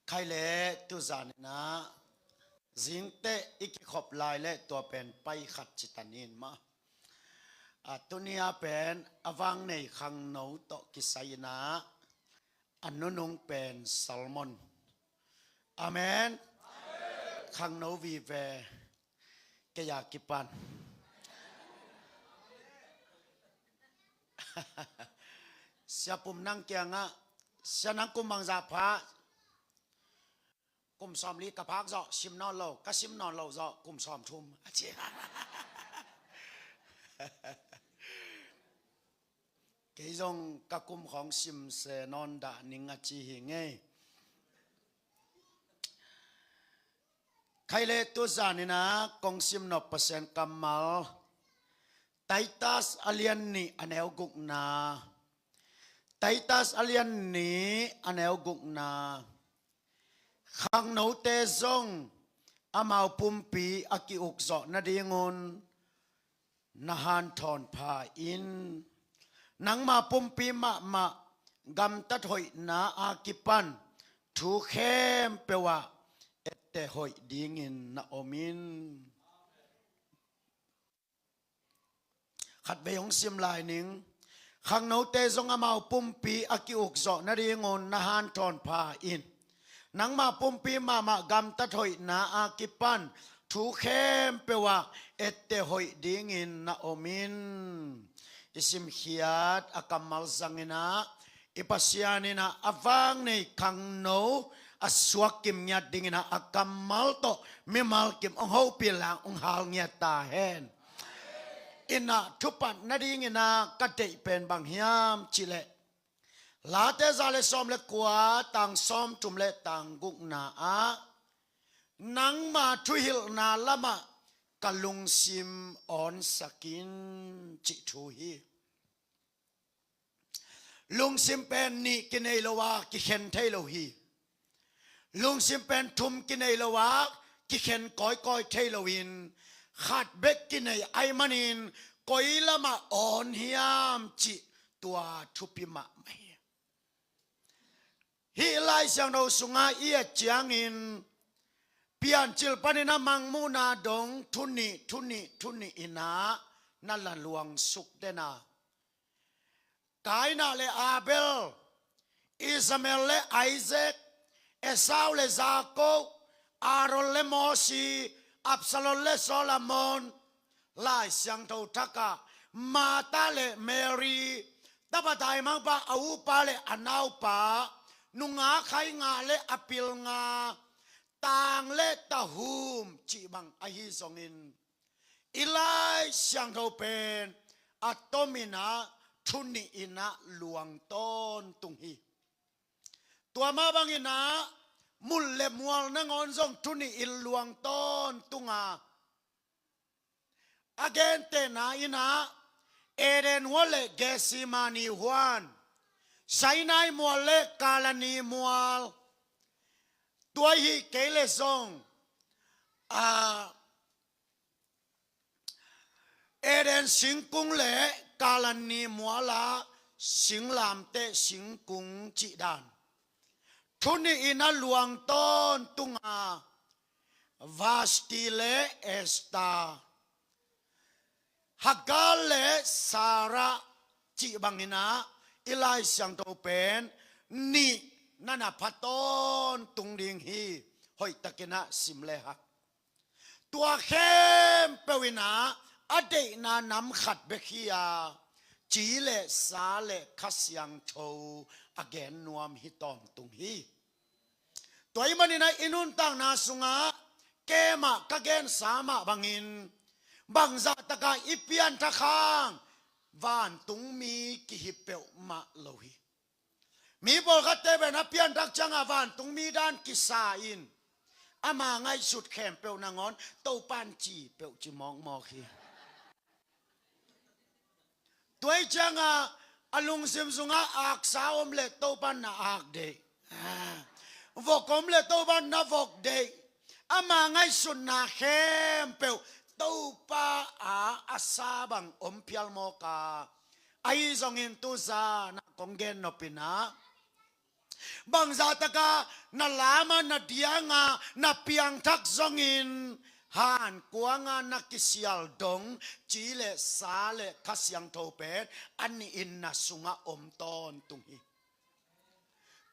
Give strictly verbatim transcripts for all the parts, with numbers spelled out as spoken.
Khai le tuzan in ah zingteh i kikhop lai le tua pen pai khat ci ta ni in mah. A, tuni a pen a vang nei khangno tawh kisai in ah a nunung pen sermon. Amen. Khangno vive. Kei a kipan. Sia Pum nang kiangah, sia nang kum bangzah pha? Kum sawmli ka phak zawh sim nawn lo, ka sim nawn lo zawh kum sawmthum a ci. Kei zong ka kum khawng sim se nawn dah ning a ci hi ngei. Khai le tuzan in ah kong sim nop Pasian kammal, Titus a lian nih a neu gukna. Titus a lian nih a neu gukna. Khangnote zong amau pumpi a ki-ukzawh nadingun na hanthawn pha in. Nangma pumpi mahmah gamtat hoihna a kipan thu khempeuh ah etteh hoih dingin na om in. Khatvei hong sim lai ning. Khangnote zong amau pumpi a ki-ukzawh nadingun na hanthawn pha in. Nangma pumpi mahmah gamtat hoihna a kipan thu khempeuh ah etteh hoih dingin na om in. I simkhiat a kammal zang in ah i Pasian in ah a vang nei khangno a suak kim ngiat dingin ah a kammal tawh mimal kim hong hopih lang hong hal ngiat ta hen. In ah thupat nadingin ah ka deih pen bang hiam cih leh, Late za le sawm le kua, tang sawmthum le tang gukna ah, nangma thuhilhna lamah ka lungsim awnsak in, cih thu hi. Lungsim pen nih kinei lo a kikhen thei lo hi. Lungsim pen thum kinei lo a kikhen kawikawi thei loin, khat bek kinei ahih manin koi lamah awn hiam cih tua thupi mahmah hi. Hih Lai Siangtho sungah i et ciangin Piancil panin a Mangmuhna dong thu nih, thu nih, thu nih in ah na la luangsuk den a, Kaina le Abel, Ishmael le Isaac, Esau le Jacob, Aaron le Mosi, Absalom le Solomon, Lai Siangtho thak ah Martha le Mary, tapa taimangpa, a upa le a naupa, nungak hai nga le a pil nga, tang le tahum cih bang ahi zongin, i Lai Siangtho pen a tom in ah thu nih in ah luang tawntung hi. Tua mah bangin ah mulh le mual nangawn zong thu nih in luang tawntung a, a gentehna in ah Eden huan le Gethsemane huan, Sinai mual le Kalvari mual, tua hi kei le zong, a, Eden singkung le Kalvari mual ah singlamteh singkung cih dan, thu nih in ah luang tawntung a, Vashti le Esther, Hagar le Sarah cih bangin ah i Lai Siangtho pen nih na na pha tawntung ding hi. Hoihtakin ah sim le hak. Tua khempeuh in ah a deihna nam khat bek hi a, ci le sa le Kha Siangtho a gen nuam hi tawntung hi. Tua ahih manin ah i nuntakna sungah keimah ka gensa mah bangin, bangzah takah i pianthak hang vantungmi kihi peuhmah lo hi. Mi pawlkhatte pen a pianthak ciangah vantungmi dan kisa in, ama ngaihsut khempeuh nangawn Topan ci peuh ci mawkmawk hi. Tua ahih ciangah a lungsim sungah aksa om le Topan na ak deih, vok om le Topan na vok deih, ama ngaihsutna khempeuh Topa a a sa bang om phial mawk a, ahi zongin tuzan ah kong gen nop in ah, Bangzah taka na lama, na dianga, na piangthak zongin hankuanga na kisial dong, ci le sa le Kha Siangtho pen a nihin na sungah om tawntung hi.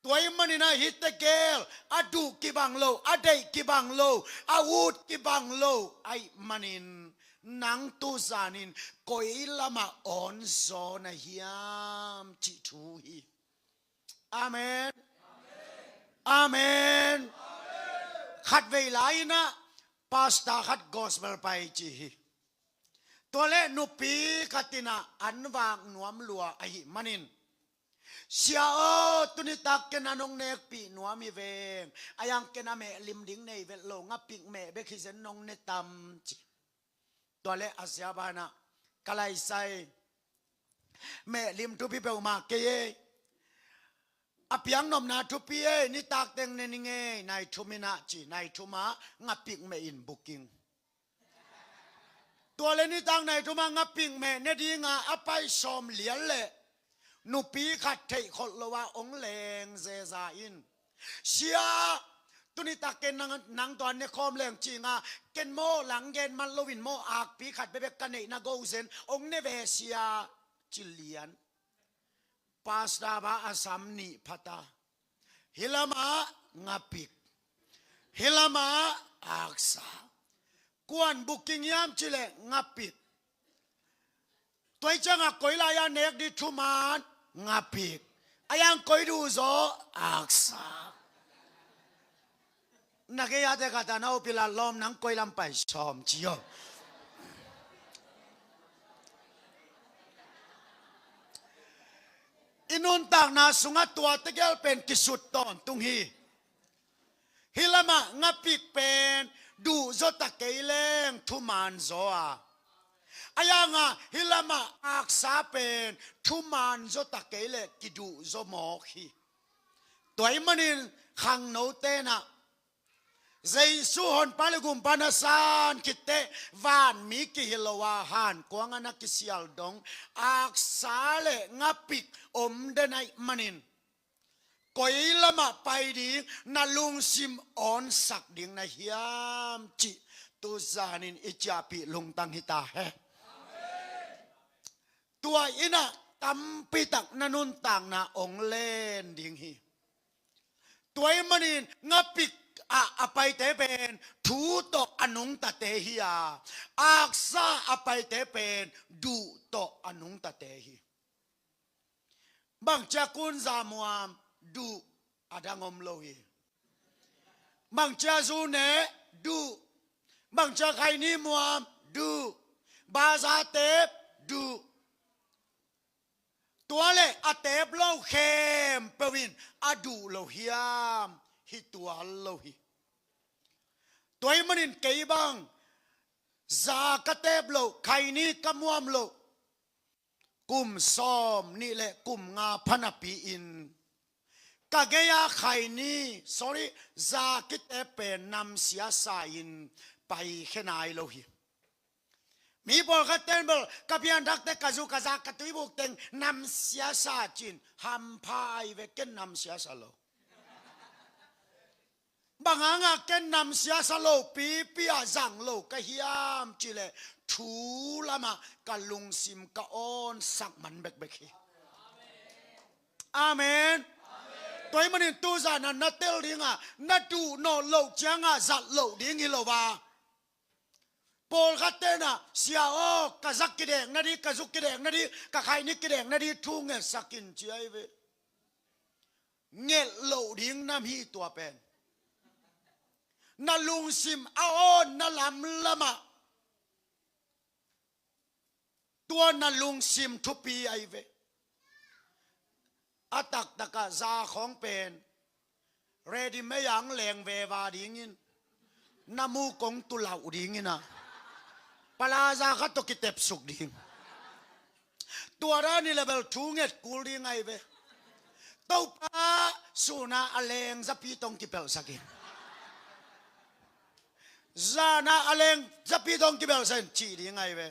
Tua ahih manin ah hihte gel, a duh kibang lo, a deih kibang lo, a ut kibang lo ahih manin, nang tu zanin koi lamah awn zaw na hiam cih thu hi. Amen. Amen. Khatvei lai-in ah pastor khat gospel pai ci hi. Tua leh nupi khat in ah an vak nuam lua ahih manin, "Sia aw, tuni tak ken an hong nekpih nuam hi veng. A yang ken a meh lim ding nei vet lo, ngapik meh bek hi zen, nong ne tam?" ci. Tua leh a siapa in ah, "Ka laisai, meh lim thupi peuhmah kei ei. A piang nopna thupi ei, nitak teng ne ning ei, nai thum in ah," ci. Nai thum ah ngapik meh in booking. Tua leh nitak nai thum ah ngapik meh ne dinga a pai sawm lian leh nupi khat theih kholh lo a hong leng zeza in, "Sia, tuni tak ken nang, nang tua ne khawm leng," ci-in ah, "Ken maw lang gen man loin maw, akpi khat bekbek ka neih na go zen, hong ne ve sia," ci lian. Pastor pa a sam nih pha ta. Hih lamah ngapik, hih lamah aksa. "Kuan booking hiam?" ci leh, "Ngapik." "Tua ahih ciangah koi lai-ah nek ding, thuman?" "Ngapik." "A yang koi duh zaw?" "Aksa." Na gei-ate khat a, "Na upila lawm, nang koi lam pai sawm," ci aw. I nuntakna sungah tua tegel pen kisut tawntung hi. Hih lamah ngapik pen duh zaw ta kei leng thuman zaw a, a yangah hih lamah aksa pen thuman zaw ta kei leh kiduh zaw mawk hi. Tua ahih manin khangnote in ah Jesu Honpa le Gumpa na san khit teh vanmi kihilh lo a, hankuang ah na kisial dong, aksa le ngapik om den ahih manin, koi lamah pai ding, na lungsim awnsak ding na hiam cih tu zanin i ciahpih lungtang hi ta hen. Tua in ah tampi tak na nuntakna hong len ding hi. Tua ahih manin ngapik ah a paite pen thu tawh a nungtate hi a, aksa a paite pen duh tawh a nungtate hi. Bangci a kunza muam? Duh. A dang om lo hi. Bangci a zu ne? Duh. Bangci a khaini muam? Duh. Baza tep? Duh. Tua leh a tep lo khempeuh in a duh lo hiam? Hi tuan lo hi. Tua ahih manin kei bang za ka tep loh, khaini ka muam loh kum sawm nih le kum nga pha napi-in, ka gei-a khaini, sorry, za kitep pen namsia sa-in paikhia nai lo hi. Mi pawlkhat ten bel ka pianthak teh, ka zu ka za, ka tuibuk teng namsia sa ci-in hampha ahi ve, ken namsia sa lo. Bang hangah ken namsia sa lo pipi ah zang lo ka hiam cih leh, thu lamah ka lungsim ka awnsak man bekbek hi. Amen. Tua ahih manin tu zan ah na tel ding a, na duh nawn loh ciangah zat loh ding hi lo a. Pawlkhat ten ah, "Sia aw, ka za kidekna ding, ka zu kidekna ding, ka khaini kidekna ding thu ngetsak in," ci ahi ve. Nget loh ding nam hi tua pen. Na lungsim a awnna lamlamah, tua na lungsim thupi ahi ve. A taktakah za khawng pen ready-made ah hong leng veva dingin, na muk hong tulauh dingin ah, palaza khat tawh kitepsuk ding. Tua dan hi leh bel thu nget kul ding ahi ve. "Topa, sun-a a leng zapi tawh hong kipelhsak in. Zan-a a leng zapi tawh hong kipelhsak in," cih ding ahi ve.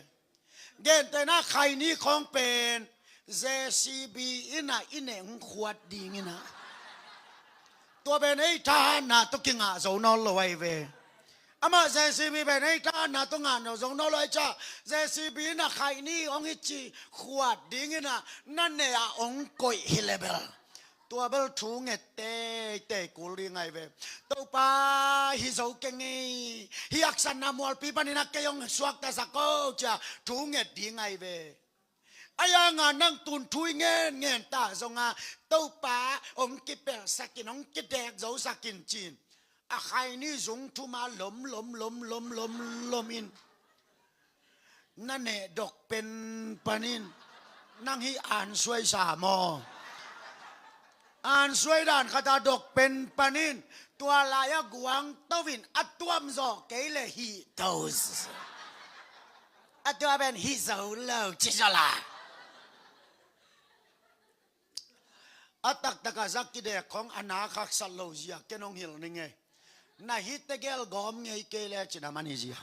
Gentehna khaini khawng pen J C B in ah i neng khuat dingin ah, Tua pen ei thahatna tawh kingah zo nawn lo ahi ve. Amah J C B pen ei thahatna tawh ngah zo nawn lo ahi ciah, J C B in a khaihni hong hi ci khuat dingin a na neh ah hong koih hi le bel, tua bel thu nget teitei kul ding ahi ve. Topa, hi zo keng ei, hi haksatna mualpi panin a kei hong suaktasak o cia thu nget ding ahi ve. Ahi hanga nang tun thu i ngenngen ta zonga, Topa hong kipelhsakin, hong kidek zosakin ci-in, a khaihni zung thuma lom lom lom lom lom lom in, na neh dok pen panin nang hi ansuai sa maw? Ansuai dan khata dok pen panin tua lai-a guangto in a tuamzawh kei le hih to. A tua pen hih zo lo ci zaw la. A taktaka zak kidek khong a nak haksat lo zia ken hong hilh ning ei. Na hih tegel gawm ngei kei le cin a man hi zia.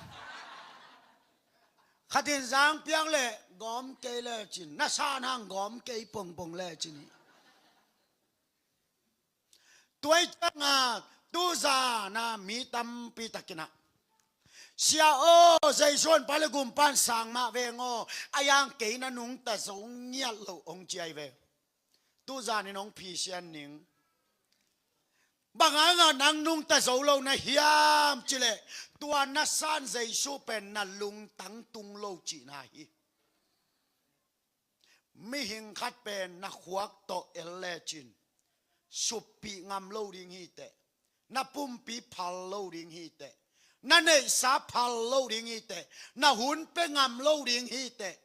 Khatin zang piang le gawm kei le cin, na san hang gawm kei pongpong le cin hi. Tua i cianga tuzana mi tampi takin ah, Sia aw, Jesu honpa le gumpa in sang mah veng aw, ahi hang kei na nungta zo ngiat lo hong ci ahi ve. Tuzanin hong phisian ning. Bang hanga nang nungta zo lo na hiam cileh, tua na san Jesu pen na lungtang tung lo cihna hi. Mihing khat pen na khuak tawh el lecin, suppih ngam lo ding hiteh, na pumpi phal lo ding hiteh, na neihsa phal lo ding hiteh, na hun pe ngam lo ding hiteh.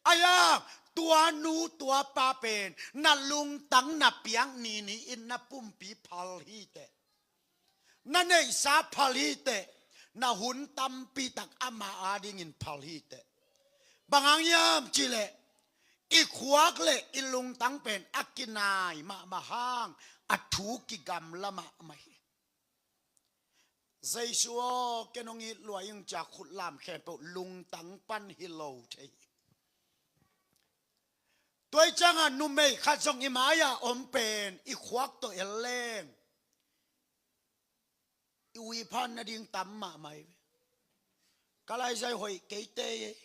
Ahi hang tua nu tua pa pen na lungtang na piak nini in na pumpi phal hiteh. Na neihsa phal hiteh, na hun tampi tak ama adingin phal hiteh. Bang hang hiam cileh, i khuak le i lungtang pen a kinai mahmah hang a thu kigamla mahmah hi. Jesu aw, ken hong it lua ing cia khut lam khempeuh lungtang pan hi lo thei hi. Tua i cianga numei khat zong i mai-ah om pen i khuak tawh el leng i uiphan nading tam mahmah hi ve. Ka laizai hoih kei tei ei.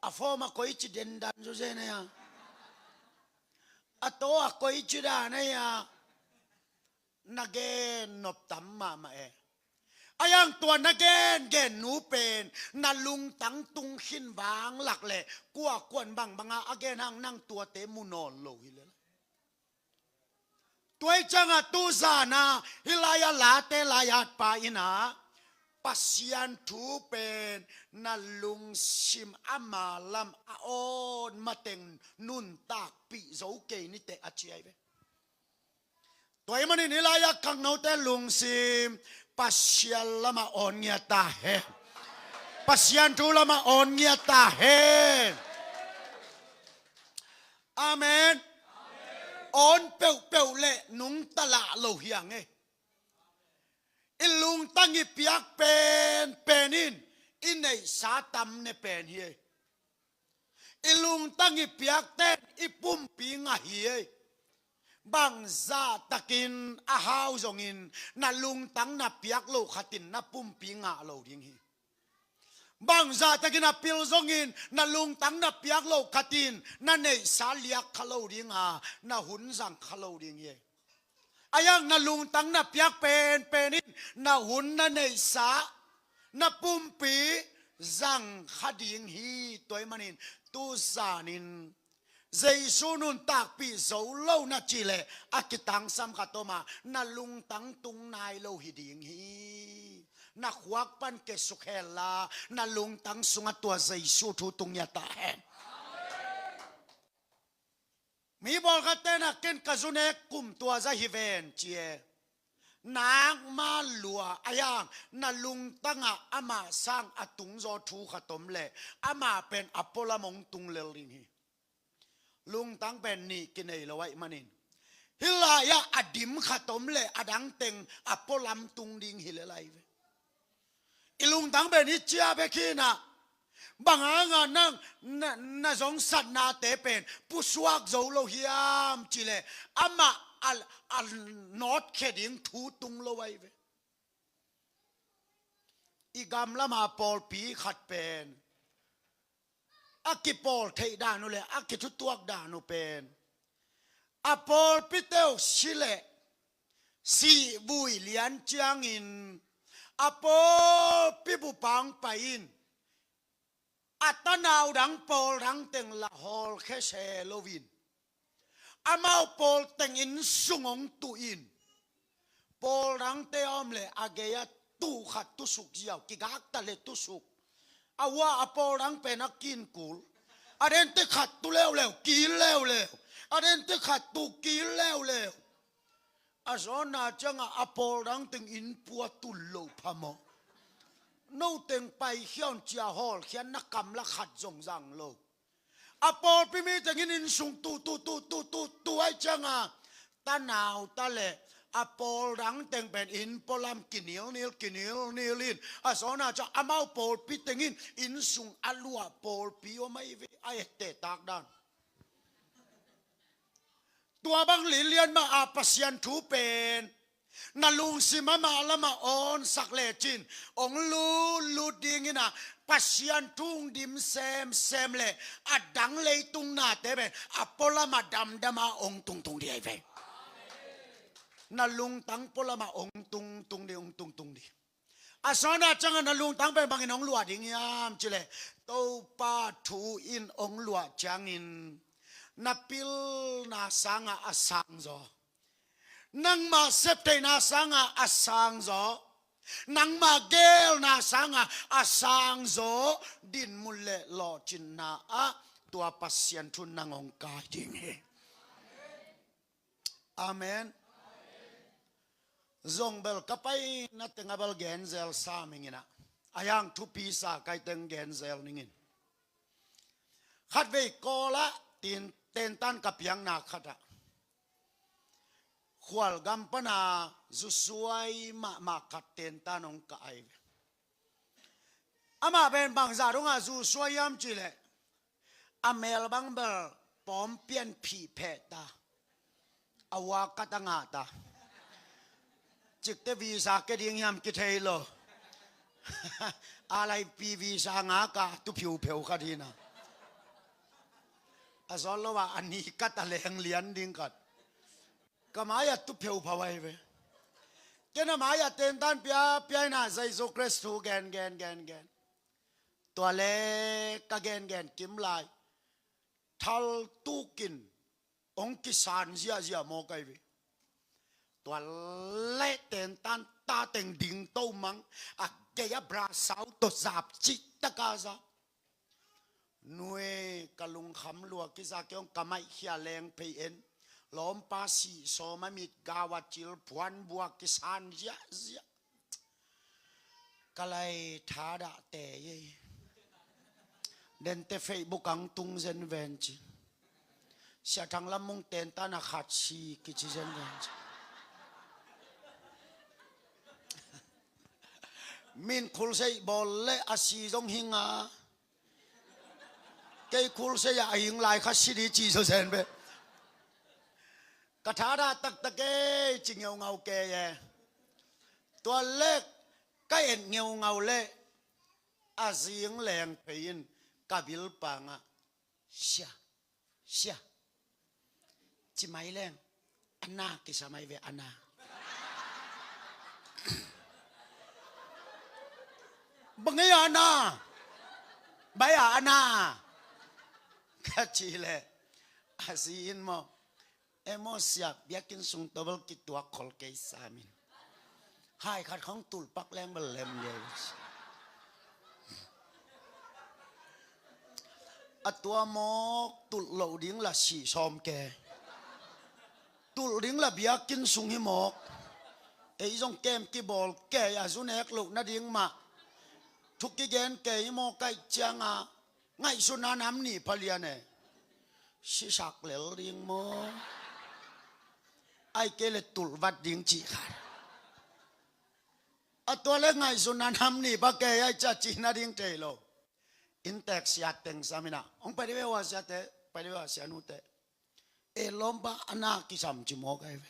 A fawm a koici dendan zo zen ei a, a taw a koici dan ei a, na gen nop tam mahmah e. Ahi hang tua na gengen nu pen na lungtang tung khin vanglak le kuakuan bangbanga a gen hang nang tuate mu nawn lo hi le. Tua i cianga tuzana hih lai-a late lai-at pa in ah, Pasian thu pen na lungsim ama lam a awn mateng nuntakpih zo kei niteh a ci ahi ve. Tua ahih manin hih lai-a khangnote lungsim Pasian lamah awn ngiat ta hen. Pasian thu lamah awn ngiat ta hen. Amen. Awn peuhpeuh le nungta lah lo hi ang ei. I lungtang i piak penpen in i neihsa tam ne pen hi ei. I lungtang i piakten i pumpi ngah hi ei. Bangzahtakin a hau zongin na lungtang na piak loh khatin na pumpi ngah lo ding hi. Bangzahtakin a pil zongin na lungtang na piak loh khatin na neihsa liak kha lo dinga, na hun zang kha lo ding hi ei. Ahi hang na lungtang na piak penpen in na hun na neihsa, na pumpi zang kha ding hi. Tua ahih manin tuzanin Jesu nuntakpih zo lo na cih leh a kitangsam khat om a, na lungtang tung nai lo hi ding hi. Na khuak pan kiasuk hen la, na lungtang sungah tua Jesu thu tung ngiat ta hen. Mi pawlkhat ten ah ken ka zu nek kum tua za hi ven ci e. Nak ma lua, ahi hang na lungtangah amah sang a tungzaw thu khat om leh, amah pen a pualam hong tung lel ding hi. Lungtang pen nih kinei lo ahih manin, hih lai-ah a dim khat om leh a dang teng a pualam tung ding hi lel ahi ve. I lungtang pen hih cia bek hi na. Bang hanga nang na, na zongsatnate pen pusuak zo lo hiam cih leh, amah a, a nawtkhia ding thu tung lo ahi ve. I gam lama pawlpi khat pen a kipawl theih dan uh le a kithutuak dan uh pen, a pawlpite uh si le sihvui lian ciangin a pawlpi bupang pai in, a tanau dang pawl dang teng la hawlkhia se loin, amau pawl teng inn sung hong tuh in, pawl dangte a om le a gei-a tuh khat tusuk ziau, kigakta le tusuk. A ua a pawl dang pen a kinkul. A dente khat tuh leuleu, kil leuleu. A dente khat tuh kil leuleu. A zawhna ciangah a pawl dang teng inn pua tul lo phamawh. No teng paikhia un ci-a hawlkhia na kamla khat zong zang lo. A pawlpi mi tengin inn sung tuh tuh tuh tuh tuh tuh ahih ciangah tanau ta le a pawl dang teng pen inn pualam kinilnil kinilnil in, a zawhna ciang amau pawlpi tengin inn sung a luah pawlpi om ahi ve, a etteh tak dan. Tua bang lilian mah a Pasian thu pen na lungsim amah lamah awnsak lecin hong lutlut dingin a Pasian thu hong dim semsem le a dang leitung nate pen a pualam a damdam a hong tungtung ding ahi ve. Na lungtang pualam a hong tungtung ding, hong tungtung ding. A zawhna ciangah na lungtang pen bangin hong luah ding hiam cih leh, Topa thu in hong luah ciangin na pilna sangah a sangzaw, nangma septheihna sangah a sangzaw, nangma geelna sangah a sangzaw dinmun le lawhcinna ah tua Pasian thu in nang hong kai ding hi. Amen. Zong bel ka paina teng a bel genzel sa mingin ah, a yang thupi sa kai teng genzel ningin. Khatvei Kawl ah tin tentan ka piakna khat ah khualgam pana zusuai mahmah khat tentan hong ka ai ve. Amah pen bangzah dongah zusuai hiam cih leh, a mel bang bel pawm pian phih pheh ta, a ua kat a ngah ta. Cikte visa ke ding hiam kithei lo. A laipi visa ngak a tu phiupheu khat hi na. A zawt lo ah a ni kat a leng lian ding khat. Ka mai-ah tu pheuphau ahi ve. Ken a mai-ah tentan pia, pia in ah Jesu Khrist thu gen, gen, gen, gen. Tua le ka gen gen kim lai, thal tukin hong kisan ziahziah mawk ahi ve. Tua le tentan ta teng ding to mang, a gei a bra sau tawh zap cih taka zap. Nue, ka lungkham lua kizak kei hong ka maihkhia leng phei en. Lawmpa sih sawm a mit gau a cil phuan bua kisan ziahziah. Ka lai thadah te ei. Dente Facebook ang tung zen ven ci. Sia Thang Lam Mung tentan a khat si kici zen ven ci. Min khulsei bawl le a si zong hi nga. Kei khulsei a hing lai kha si di ci so zen ve. Ka thadah taktak ei ci ngeungau kei e. Tua lek ka et ngeungau le a zing leng phei in ka bil pangah, Sia, sia. Ci mai leng a na kisa mai ve, a na. Bang ei a na? Bai a a na? Ka ci le a si in maw, e maw sia, biakinn sung tawbel kituak khol kei samin. Hai khat khong tulh pak leng bel lem ngei. A tua mawk tulh loh ding la sih sawm ke. Tulh ding la biakinn sung hi mawk. Ei zong kem kibawl ke a zu nek loh nading mah thu kigen ke hi mawk aih cianga ngaihsutna nam nih pha lian e. Sisak lel ding maw? Ai kei le tulh vat ding cih khat. A tua le ngaihsutna nam nih pha ke ai cia cihna ding thei lo. Inntek sia teng saminah hong pai dih ve, hua siate, pai dih ve, hua sianute. E lawmpa a na kisam ci mawk ahi ve.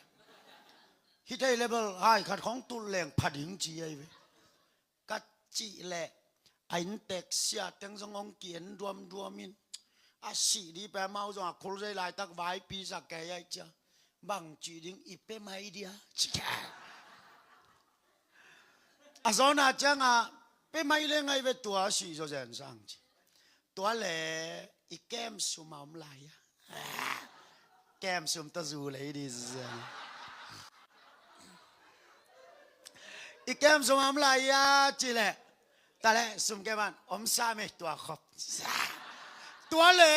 Hi thei le bel hai khat khong tulh leng pha ding ci ahi ve. Ka cih leh a inntek sia teng zong hong ki-en duamduam in. A sih di pia mau zong a khulzei laitak vaipi sa kei ahi cia. Bang cih ding i pe mai dia ci kei. A zawna cianga pe mai le ngai ve tua sih zaw zen sang ci. Tua le i kem sum a om lai a. Kem sum ta zu lei di zia. I kem sum a om lai a ci le. Ta le sum kem an om sa me tua khop. Tua le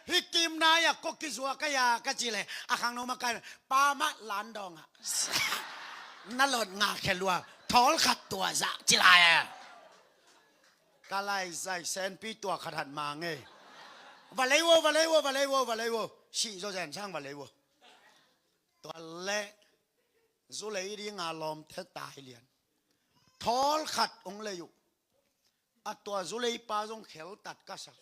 hi kim nai a ko kizua ka ya ka ci le. A khangno ma kai pa ma lan dong a. Na lot nga khe lua. Thawl khat tua za ci lai a. Ka lai zai senpi tua khat hat ma ngei. Va lei wo, va lei wo, va lei wo, va lei wo. Sih zaw zen sang va lei wo. Tua le zu lei dinga lawmte tai lian. Thawl khat hong lei uh. A tua zu leipa zong kheltat ka sak.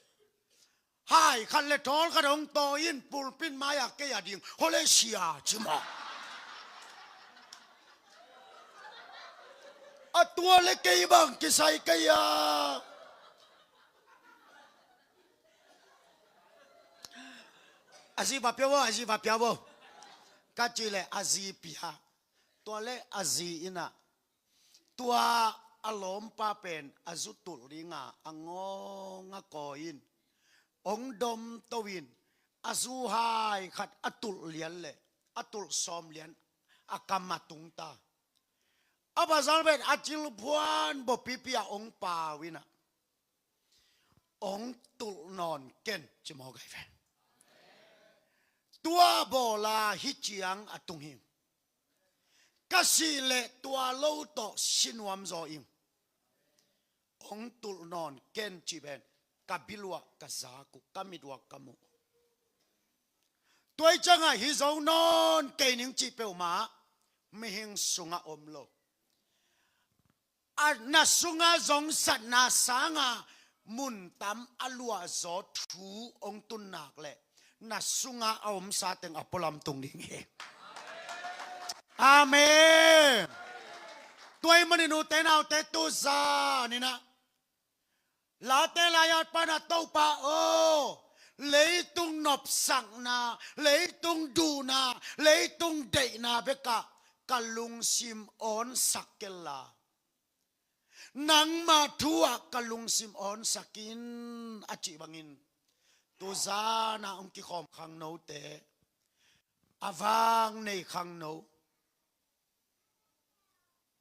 Hai khat le thawl khat hong tawi in pulpit mai-ah kei a ding hole sia ci maw? A tua le kei bang kisai kei a. A zi va pia vo, a zi va pia vo. Ka ci le a zi pia. Tua le a zi in ah tua a lawmpa pen a zu tulh dinga a ngawng a kawi in hong domto in a zu hai khat a tulh lian le a tulh sawm lian a kam a tung ta. A bazal pen a cilphuan bawpipi a hong pau in ah hong tulh nawn ken ci maw gai ve. Tua bawla hi ciang a tung hi. Ka sih leh tua lo tawh si nuam zaw ing. Hong tulh nawn ken cih pen ka biluah ka zak uh ka mituah ka muh. Tua i ciangah hi zo nawn kei ning cih peuhmah mihing sungah om lo. A na sunga zongsatna sanga mun tam a luahzaw thu hong tun nak leh na sunga a omsa teng a pualam tung ding hi. Amen. Tua ahih manin ute naute tu zaninah Late lai-at pana Topa aw, leitung nopsakna, leitung duhna, leitung deihna bekah ka lungsim awnsak kei la. Nangma thu ah ka lungsim awnsak in a cih bangin tuzan ah hong kikhawm khangnote, a vang nei khangno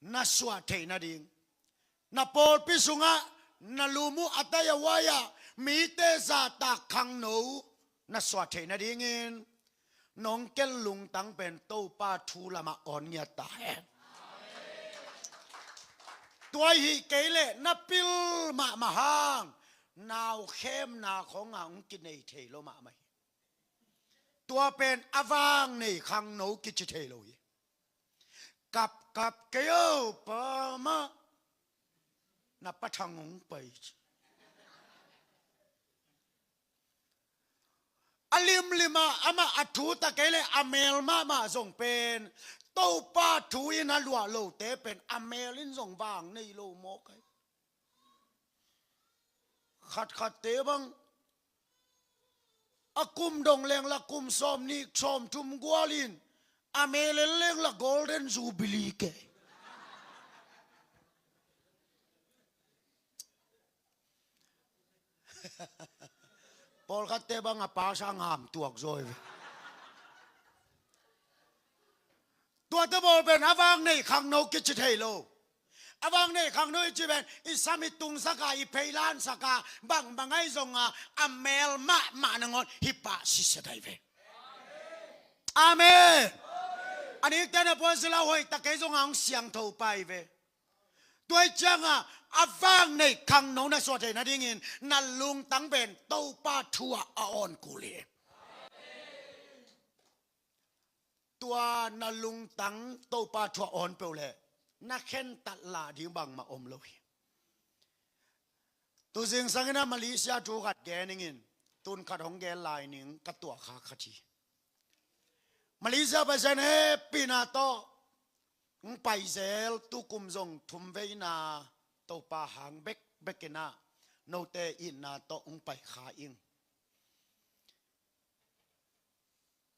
na suah theih nading, na pawlpi sungah na lum uh a tai a huai-ah mite zahtak khangno na suah theih nadingin nong kel lungtang pen Topa thu lamah awn ngiat ta hen. Tua ahih kei leh na pil mahmah hang naukhemna khawngah hong kinei thei lo mahmah hi. Tua pen a vang nei khangno kici thei lo hi. Kapkap kei o pa mah, na pathang hong pai ci. A limlim ah amah a thu ta kei leh a mel mahmah zong pen Topa thu in a luah lote pen a mel in zong vang nei lo mawk ai. Khatkhatte bang a kum dong leng la kum sawm nih sawm thum gual in a mel en leng la Golden Jubilee kei. Pawlkhatte bang a pa sang ham tuak zaw hi ve. Tuate bawl pen a vang nei khangno kici thei lo. A vang nei khangno i ci pen i sam i tungsak a, i pheilansak a, bangbang ahi zonga a mel mahmah nangawn hi pah sisia thei ve. Amen. A nikten a puan sila hoih tak kei zonga hong siangtho pai ve. Tua i cianga a vang nei khangno na suah theih nadingin na lungtang pen Topa thu ah a awn kul hi. Tua na lungtang Topa thu ah awn peuh leh na khentat lah ding bangmah om lo hi. Tu zingsangin a Malaysia thu khat gen ningin, tun khat hong gen lai ning ka tuah kha khat hi. Malaysia Pasian hehpihna tawh hong paizel, tukum zong thumveina Topa hang bekbek in ah note itna tawh hong paikha ing.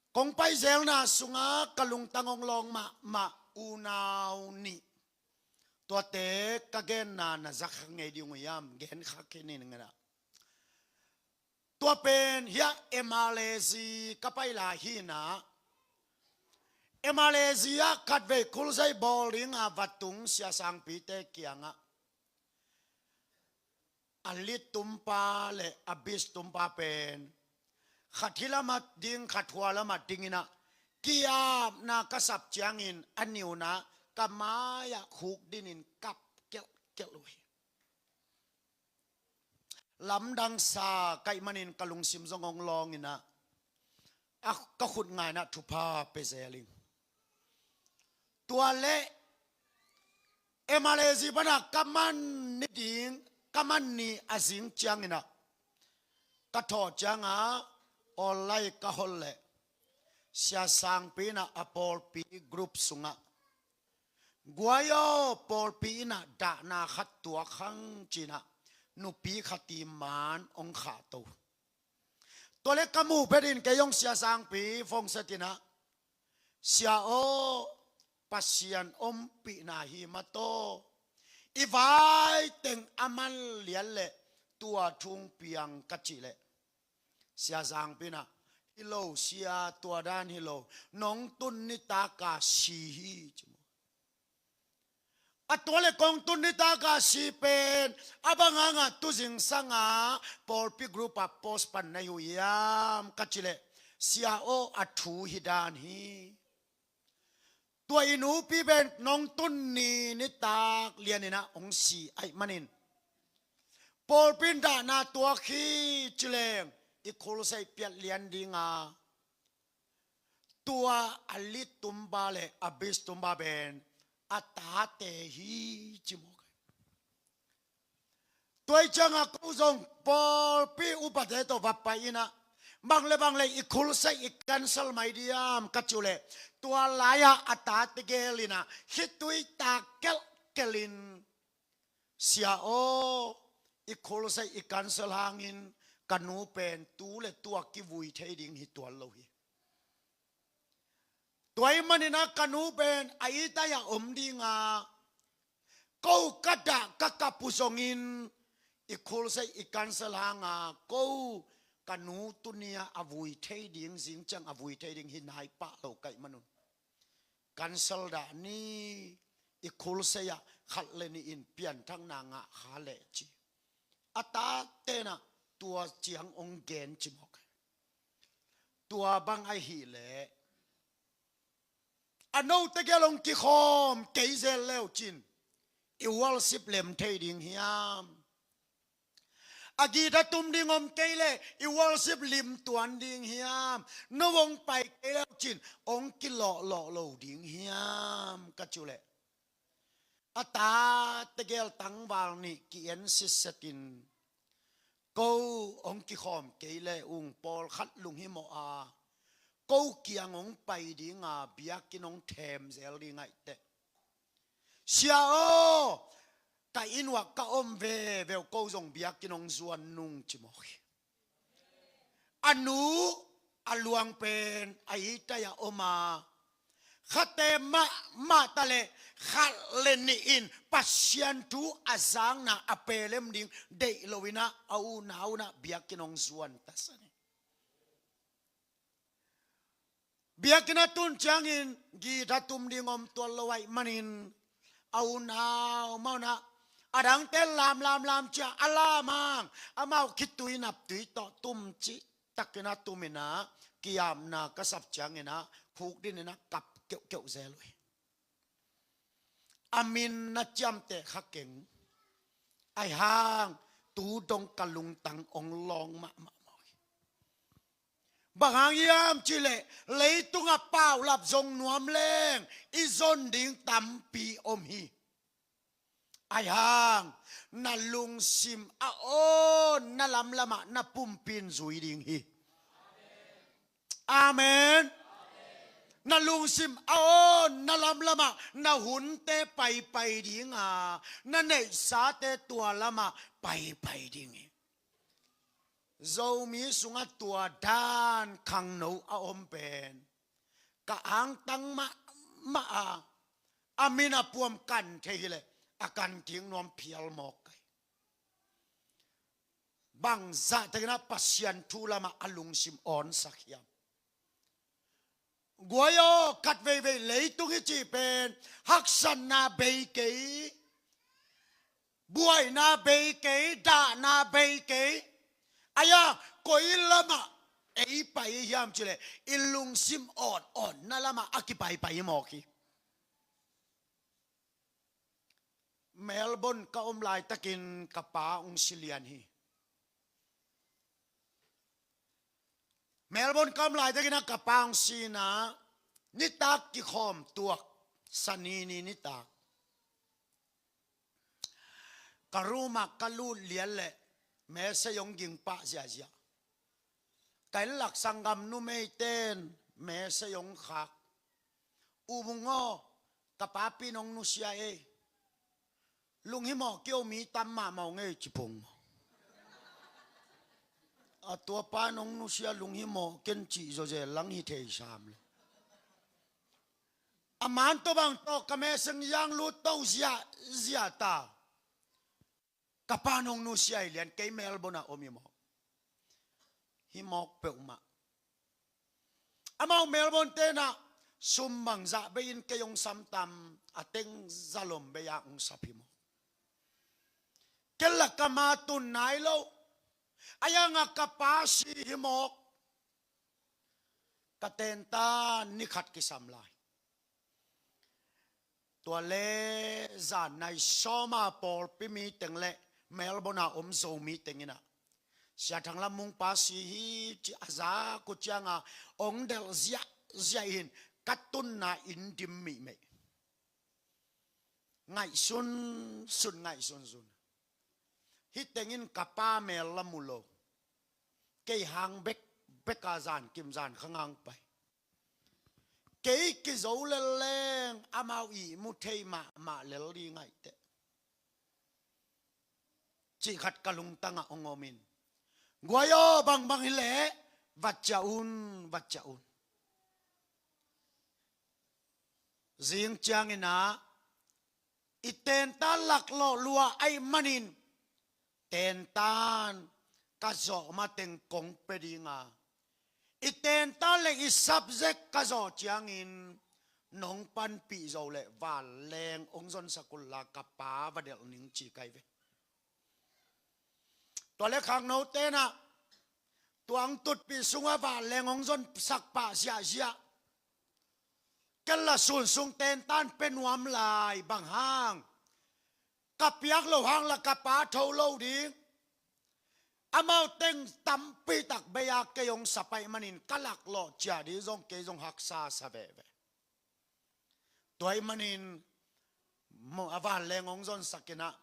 Kong paizelna sungah ka lungtang hong lawng mahmah unau nih, tuate ka genna na zakha ngei ding uh hiam? Genkha khin ning in ah. Tua pen hiah M R A Z ka pai lai hi in ah, M R A Z ah khatvei khulsei bawl ding a va tung Sia Sangpite kiangah a lead tumpa le a bass tumpa pen khat hih lamah ding, khat hua lamah ding in ah, ki-apna ka sap ciangin a niuna ka mai-ah khuk dinin kap kelhkelh uh hi. Lamdang sa ka hih manin ka lungsim zong hong lawng in ah, a, ka khut nga in ah thupha pia zel ing. Tua leh M R A Z pan ah ka man ni ding, ka man ni a zing ciangin ah ka thawh ciangah online ka hol leh Sia Sangpi in ah a pawlpi group sungah, "Guai aw, pawlpi in ah dahna khat tuak hang," ci in ah nupi khat i man hong khahto. Tua leh ka muh phetin kei zong Sia Sangpi phone set in ah, "Sia aw, Pasian ompihna hi mah taw, i vai teng a man lian leh tua thu hong piang," ka cih leh Sia Sangpi in ah, "Hi lo Sia, tua dan hi lo, nong tun nitak a si hi," ci maw. "A tua leh kong tun nitak a si pen a bang hangah tu zingsang a pawlpi group ah post pan na hi uh hiam?" ka cih leh, "Sia aw, a thu hi dan hi. Tua i nupi pen nong tun ni nitak lian in ah hong si ahih manin pawlpi in dahna tuak hi," ci leng i khulsei piat lian ding a, tua a lead tumpa le a bass tumpa pen a tate hi, ci maw. Tua ahih ciangah ko zong pawlpi upate tawh va pai in ah, "Bang le bang le i khulsei i cancel mai diam?" ka cih uh leh tua lai-ah a tate gel in ah khitui tak kelhkelh in, "Sia aw, i khulsei i cancel hangin ka nu pen tu le tu-a kivui thei ding hi tuan lo hi. Tua ahih manin ah ka nu pen a itai-ah om ding a, ko ka dah ka kap uh zongin i khulsei i cancel hang a, ko ka nu tuni-ah a vui thei ding, zing ciang a vui thei ding hi nai pah lo ka hih man un cancel dah ni, i khulsei-ah khat le nih in pianthakna ngah kha leh," ci. A tate in ah tua ciang hong gen, ci maw. Tua bang ahih leh a note gel hong kikhawm kei zel le uh cin i worship lem thei ding hiam? A guitar tum ding om kei leh i worship lim tuan ding hiam? No hong pai kei le uh cin hong kilawhlawh lo ding hiam? ka cih uh leh a tate gel tangval nih ki-en sitset in, "Ko hong kikhawm kei le ung, pawlkhat lunghimawh a ko kiang hong pai ding a, biakinn hong them zel ding ahih teh, Sia aw, ka inn uah ka om veve uh, ko zong biakinn hong zuan nung," ci maw. A nu a luang pen a itai-ah om a, khate mahmah ta leh khat le nih in Pasian thu a zakna a pelem ding deih lo in ah a unau in ah biakinn hong zuan ta sa ni. Biakinn a tun ciangin guitar tum ding om tuan lo ahih manin a unau mah un ah a dangte lam lam lam ci-a a lam hang amau khitui naptui tawh tum cihtakin a tum in ah ki-apna ka sap ciangin ah khukdin in ah kap keuhkeuh zel uh hi. A min na ciamteh kha keng. Ahih hang tu dong ka lungtang hong lawng mahmah maw. Bang hang hiam cih leh leitungah paulap zong nuam leng i zon ding tampi om hi. Ahih hang na lungsim a awn na lamlamah na pumpi in zui ding hi. Amen. Na lungsim a awnna lamlamah na hunte paipai dinga, na neihsate tua lamah paipai ding hi. Zomi sungah tua dan khangno a om pen ka angtang mahmah a, a min a puam kan thei hileh a kan thing nuam phial mawk kai. Bangzah takinah Pasian thu lamah a lungsim awnsak hiam? Guai aw, khat veivei leitung i cih pen haksatna bei kei, buaina bei kei, dahna bei kei. Ahi a, koi lamah ei pai hiam cileh i lungsim awn awnna lamah a kipaipai mawk hi. Melbourne ka om laitakin ka pa hong si lian hi. Melbourne ka om laitakin a ka pa hong si inah nitak kikhawm tuak, Sani ni nitak ka room ah ka lut lian leh message hong ging pah ziahziah. Ka inn lak sanggam numeite in message hong khak. U Mung aw, ka papi in hong nusia ei. Lunghimawh kei o, mi tam mahmah ung ei, ci pong. A tua pa in hong nusia, lunghimawh ken cih zawzel lang hi thei sam lo. A man tawh bang tawh ka message zang lut to ziahziah ta. Ka pa in hong nusia hi lian, kei Melbourne ah om hi mawk. Hi mawk peuhmah. Amau Melbourne tenah sum bangzah bei in kei hong sam tam, a teng zalom bei a hong sap hi mawk. Ken la ka ma tun nai lo. A yangah ka pa si hi mawk. Ka tentan ni khat kisam lai. Tua le zan nai sawma pawlpi mi teng le Melbourne a om Zomi teng inah Sia Thang Lam Mung pa si hi ci a zak uh cianga hong delh ziahziah in ka tunna inn dim mihmeih. Ngaihsun sun, ngaihsun sun. Hih tengin ka pa mel la mu lo. Kei hang bekbek a zan kim zan kha ngang pai. Kei kizo lel leng amau ihmu thei mahmah lel ding ahi teh, cih khat ka lungtangah hong om in. Guai aw, bangbang hileh va ciah un, va ciah un. Zing ciangin ah i tentan laklawh lua ahih manin tentan ka zawh mateng kong pia dinga, i tentan le i subject ka zawh ciangin nong panpih zo le vanleng hong zonsak unla ka pa va delh ning ci kai ve. Tua le khangno tenah tuang tutpih sungah vanleng hong zonsak pah ziahziah. Ken la sun sung tentan pia nuam lai, bang hang? Ka piak loh hang la ka pa tho lo ding. Amau teng tampi tak bei a kei hong sap ahih manin ka laklawh ciah ding zong kei zong haksa sa veve. Tua ahih manin a vanleng hong zonsak inah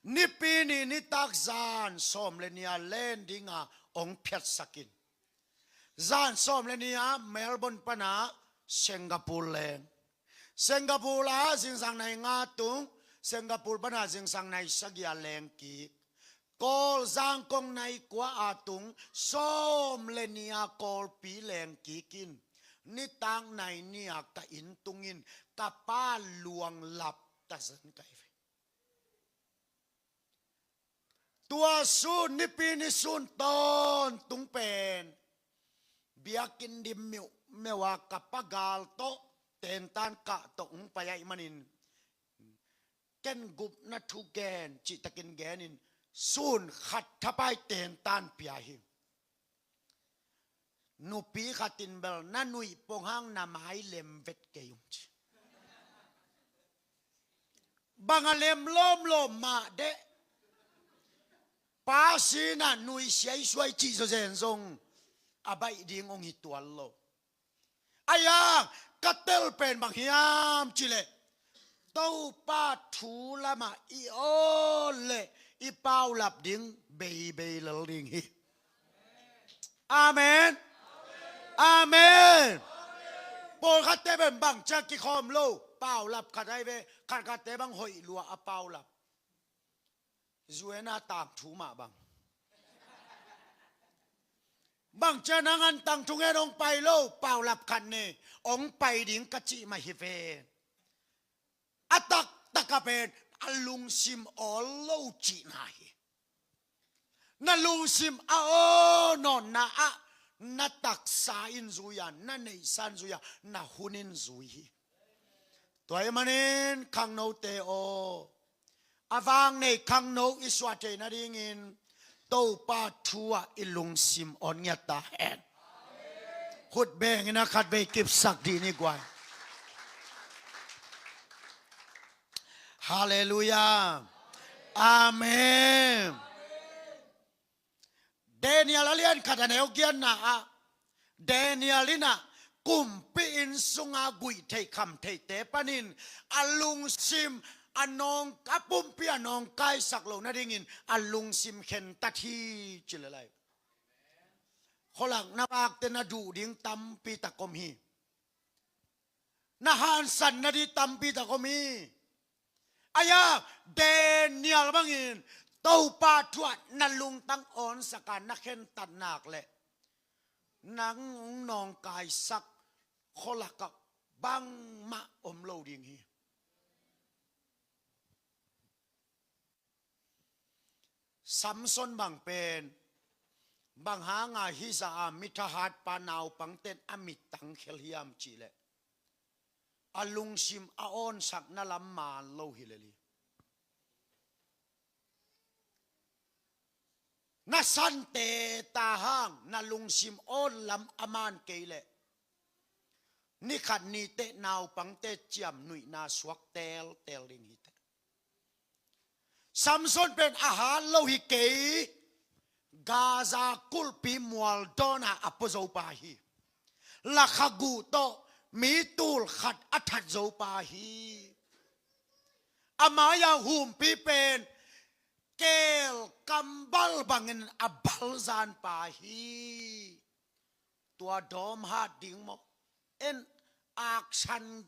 Nipi ni nitak zan sawm le nih a len dinga hong phiatsak in. Zan sawm le nih a Melbourne pana Singapore leng. Singapore ah zingsang nai nga tung, Singapore pana zingsang nai sagih a leng kik. Kawl zangkong nai kua a tung, sawm le nih a Kawlpi leng kik in. Nitak nai nih a ka inn tungin ka pa luang lap tazen kai ve. Tua sun, Nipi ni sun tawntung pen biakinn dim miuhmiuh a ka pa gal tawh tentan kah tawh hong pai ahih manin ken gupna thu gen cihtakin genin sun khat thapai tentan pia hi. Nupi khat in bel na nuih pong hang na mai lem vet kei ung ci. Bang a lem lawmlawm mah deh. Pa si inah nuih siaisuai cih zawzen zong a baih ding hong hi tuan lo. Ahi a, ka tel pen bang hiam cileh Topa thu lamah i awl le i paulap ding beibei lel ding hi. Amen. Amen. Pawlkhatte pen bang ciang kikhawm lo, paulap khat ahi ve, khatkhatte bang hoih lua a paulap. U N a tangthu mah bang. Bang ciang nang an tangthu ngen hong pai lo, paulap khat ne, hong pai ding ka cih mah hi ve. A taktak a pen a lungsim awl lo cihna hi. Na lungsim a aw nawnna ah na taksa in zui a, na neihsa in zui a, na hun in zui hi. Tua ahih manin khangnote aw, a vang nei khangno i suah theih nadingin Topa thu ah i lungsim awn ngiat ta hen. Khut bengin a khatvei kipsak dih ni guai. Halleluiah. Amen. Daniel a lian khat a neu giatna ah, Daniel in ah kumpi inn sunga guih theih kham theihte panin a lungsim a nawng, a pumpi a nawngkaisak loh nadingin a lungsim khentat hi ci le lai. Khualak na vakte na duh ding tampi tak om hi. Na hansan nading tampi tak om hi. Ahi a, Daniel bangin Topa thu ah na lungtang awnsak a, na khentat nak leh nang hong nawngkaisak khualak ah bangmah om lo ding hi. Samson bang pen bang hanga hih zah a mi thahatpa naupangte'n a mittang khel hiam cih leh, a lungsim a awnsakna lam maan lo hi lel hi. Na sante ta hang na lungsim awn lam a maan kei leh, ni khat ni teh naupangte ciamnuihna suak teltel ding hi teh. Samson pen a hat lo hi kei. Gaza kulhpi mual dawn a a pua zo pa hi. Lakha guh tawh mi tul khat a that zo pa hi. A mai-a humpi pen keel kambal bangin a balzan pa hi. Tua dawm hat ding maw? En, aksan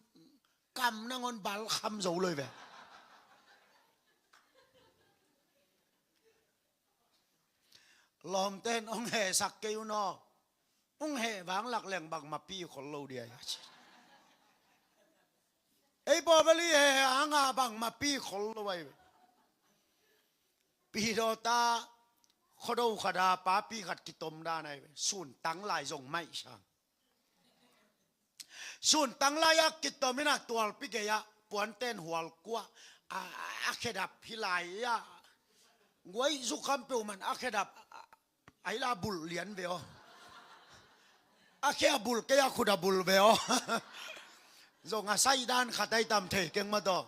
kam nangawn bal kham zo lo hi ve. Lawmte'n hong hehsak kei un aw. Hong heh vang lak leng bangmah pi khol lo dia hi a ci. Ei pawlpi he hanga bangmah pi khol lo ahi ve. Pi dawta khuado khat a papi khat kitom dan ahi ve. Sun tang lai zong maih sang. Sun tang lai a kitom in a tualpi gei ah puante'n hual kua a, a khedap hi lai a. Guai zukham peuhmah a khedap a, a hi la bulh lian ve aw. A khe a bulh kei a khut a bulh ve aw. Zong a saidan khat ahi tam thei keng mah tawh.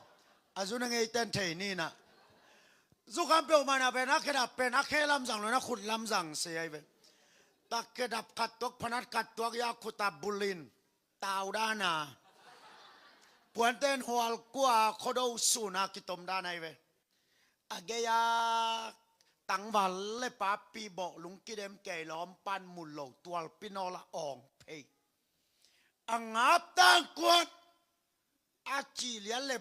A zu na ngeite'n thei ni na. Zukham peuhmah na pen a khedap pen a khe lamzang lo na khut lamzang se ahi ve. Tak khedap khat tuak phanat khat tuak a khut a bulh in tau dan a. Puante'n hual kua khuado sun a kitom dan ahi ve. A gei a tangval le papi bawhlung kidem kei lawmpa'n mu lo tualpi nawl a awng phei. A ngap tangkuan a ci lian le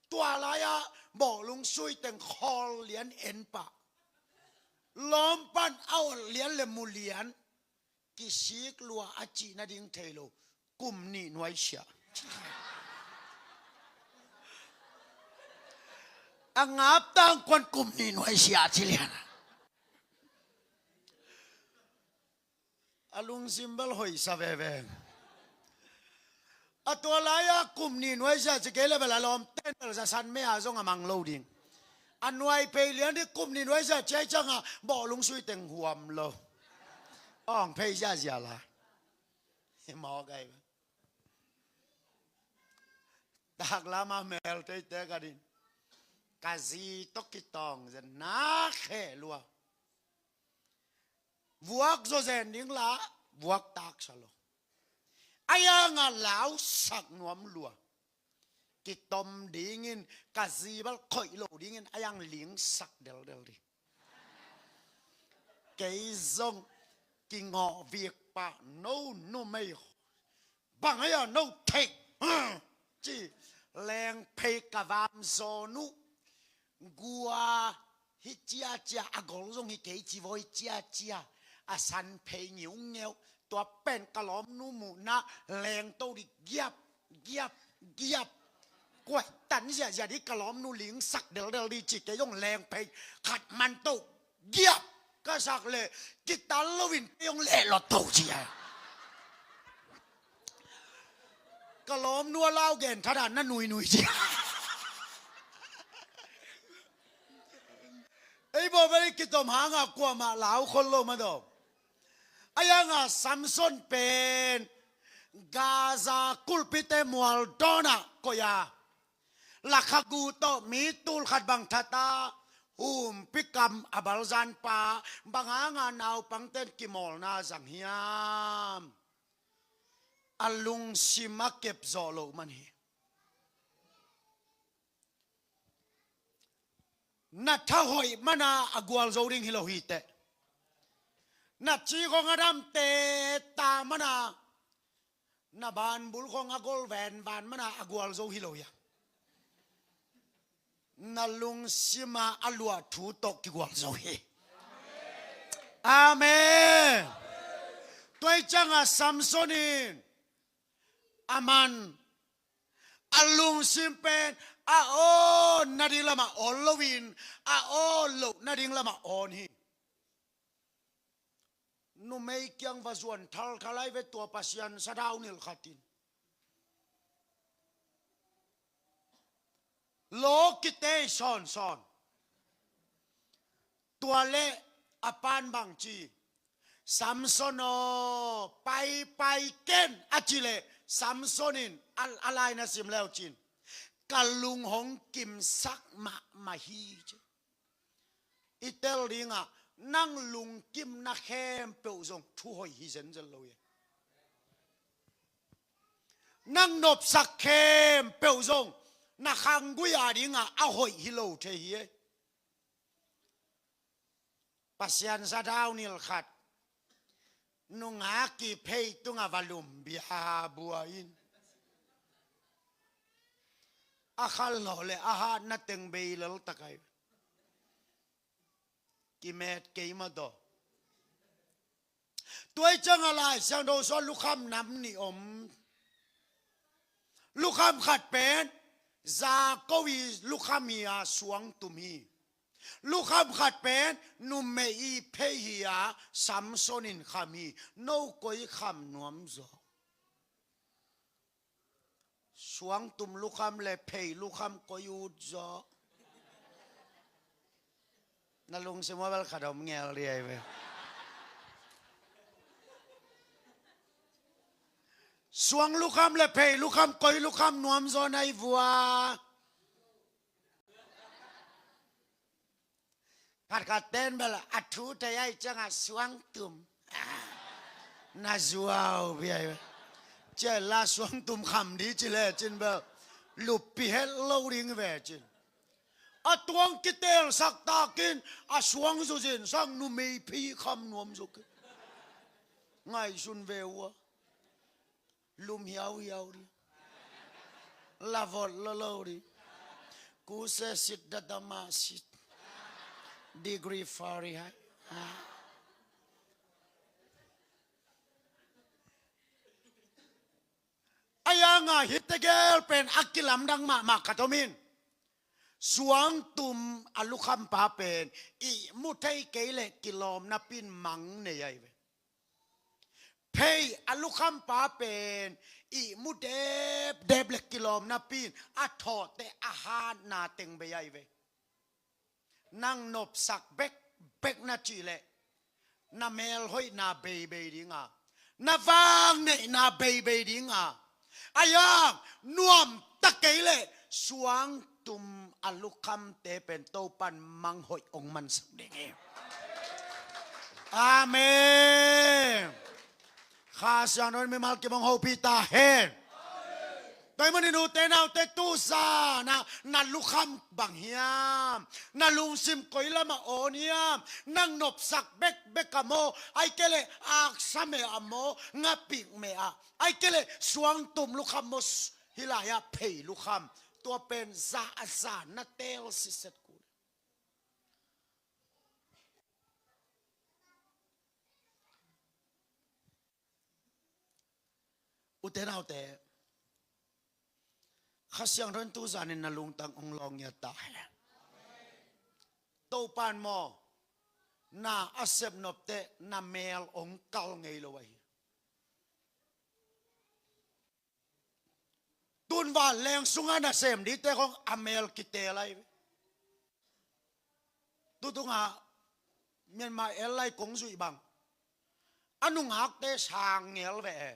tua lai-a bawhlung sui teng khawl lian en pah. Lawmpa'n a awlh lian le mu lian. Kisik lua a cih nading thei lo. Kum nih nuaisiah. A ngap tangkuan kum nih nuaisiah ci lian. A lungsim bel hoihsa veve. A tua lai-a kum nih nuaisiah ci kei le bel a lawmte'n bel zasan mei a zong a mang lo ding. A nuai phei lian ding kum nih nuaisiah ci ahih ciangin bawhlung sui teng huam lo. Awng phei ziahziah la. Hi mawk ahi. Taklam a mel teite ka din. Ka zi tawh kitawng zen na khe lua. Vuak zaw zen ding la, vuak taksa lo. A yanga lausak nuam lua. Kitom dingin, ka zi bel khoih lo dingin, a yang lingsak deldel ding. Kei zong kingawh vik pah no numei Bang hia no theih, ci. Lengphei ka vam zawn uh. Gua hi ciacia, a gol zong hi kei ci voi ciacia. A san phei ngiungeu. Tua pen ka lawmnu muhna lengto di giap, giap, giap. Kuai tan ziahziah di ka lawmnu lingsak deldel di ci kei zong lengphei khat man to giap ka sak le kital loin kei zong leh lawt to ci a. Ka lawmnu a lau gen thada na nuinui ci a. Ei bawbel i kitom hanga kuamah lau khol lo ma dawm. A yanga Samson pen Gaza kulpite mual dawnah koih a, lakhagu tawh mi tul khat bang thata, humpi kam a balzanpa, bang hanga naupangten kimawlna zang hiam? A lungsim a kep zawh loh man hi. Na tha hoih mana a gualzo ding hi lo hi teh. Na ci khong a dam teta mana, na banbul khong a gol venvan mana a gualzo hi lo hi a. Na lungsima a luah thu tawh kigualzo hi. Amen. Tua i cianga Samson in a man a lungsim pen a awn nading lamah awn loin a awn loh nading lamah awn hi. Numei kiang va zuan thalthal ai ve tua Pasian sadau nilh khat in. Law kitei sawnsawn. Tua le a pan bang ci, Samson aw, paipai ken a ci le Samson in a, a lai na sim leu cin, ka lung hong kimsak mahmah hi ci. I tel dingah nang lungkimna khempeuh zong thu hoih hi zenzen lo hi. Nang nopsak khempeuh zong na khanggui a dingah a hoih hi lo thei hi. Pasian sadau nilh khat nungak i phei tungah va lum bia bua in a khal lawh le a hatna teng bei lel takai. Kimet kei ma daw. Tua i cianga Lai Siangtho sua lukham nam nih om. Lukham khat pen za ko i lukham hi a suang tum hi. Lukham khat pen numei i phei hi a Samson in kham hi. No koi kham nuam zaw? Suangtum lukham le phei lukham koi ut zaw? Na lungsim a bel khat om ngel di ai ve. Suang lukham le phei lukham koi lukham nuam zaw na i vua? Khatkhat ten bel a thu thei ai ciangah suangtum. Na zuau biai. Cia la suangtum kham di ci le cin bel luppi het lo ding ve cin. A tuang kitelsak takin a suang zuzin sang numei phi kham nuam zukin. Ngaihsun ve ua. Lum hiauhiau di. Lavot lolo di. Kuse sit dadama sit. Degree Fahrenheit. A yanga hi tegel pen a kilamdang mahmah ka tomin. Suangtum a lukhampa pen i mu thei kei le kilawmna pin mang nei ai ve. Phei a lukhampa pen i mu depdep le kilawmna pin a thawhte a hatna teng bei ai ve. Nang nopsak bekbek na cih leh na melhoihna beibei dinga, na vangneihna beibei dinga, a yang nuamta kei leh suangtum a lukhamte pen Topan manghoih ong mansak ding hi. Amen. Kha Siangtho in mimal kim ong hopih ta hen. Tua ahih manin ute naute, tu zan ah na lukham bang hiam? Na lungsim koi lamah awn hiam? Nang nopsak bekbek ah maw, ahih kei leh aksa meh ah maw, ngapik meh ah, ahih kei leh suangtum lukham maw, hih lai-ah phei lukham? Tua pen za a za na teel siset kul. Ute naute, Kha Siangtho in tu zanin na lungtang hong lawng ngiat ta hen. Topa'n maw, na a sepnop teh na mel hong kal ngei lo ahi. Tun vanleng sungah nasem dingte khong a mel kiteel ahi. Tutung ah Myanmar Airline kong zuih bang, a nungakte sang ngel ve e.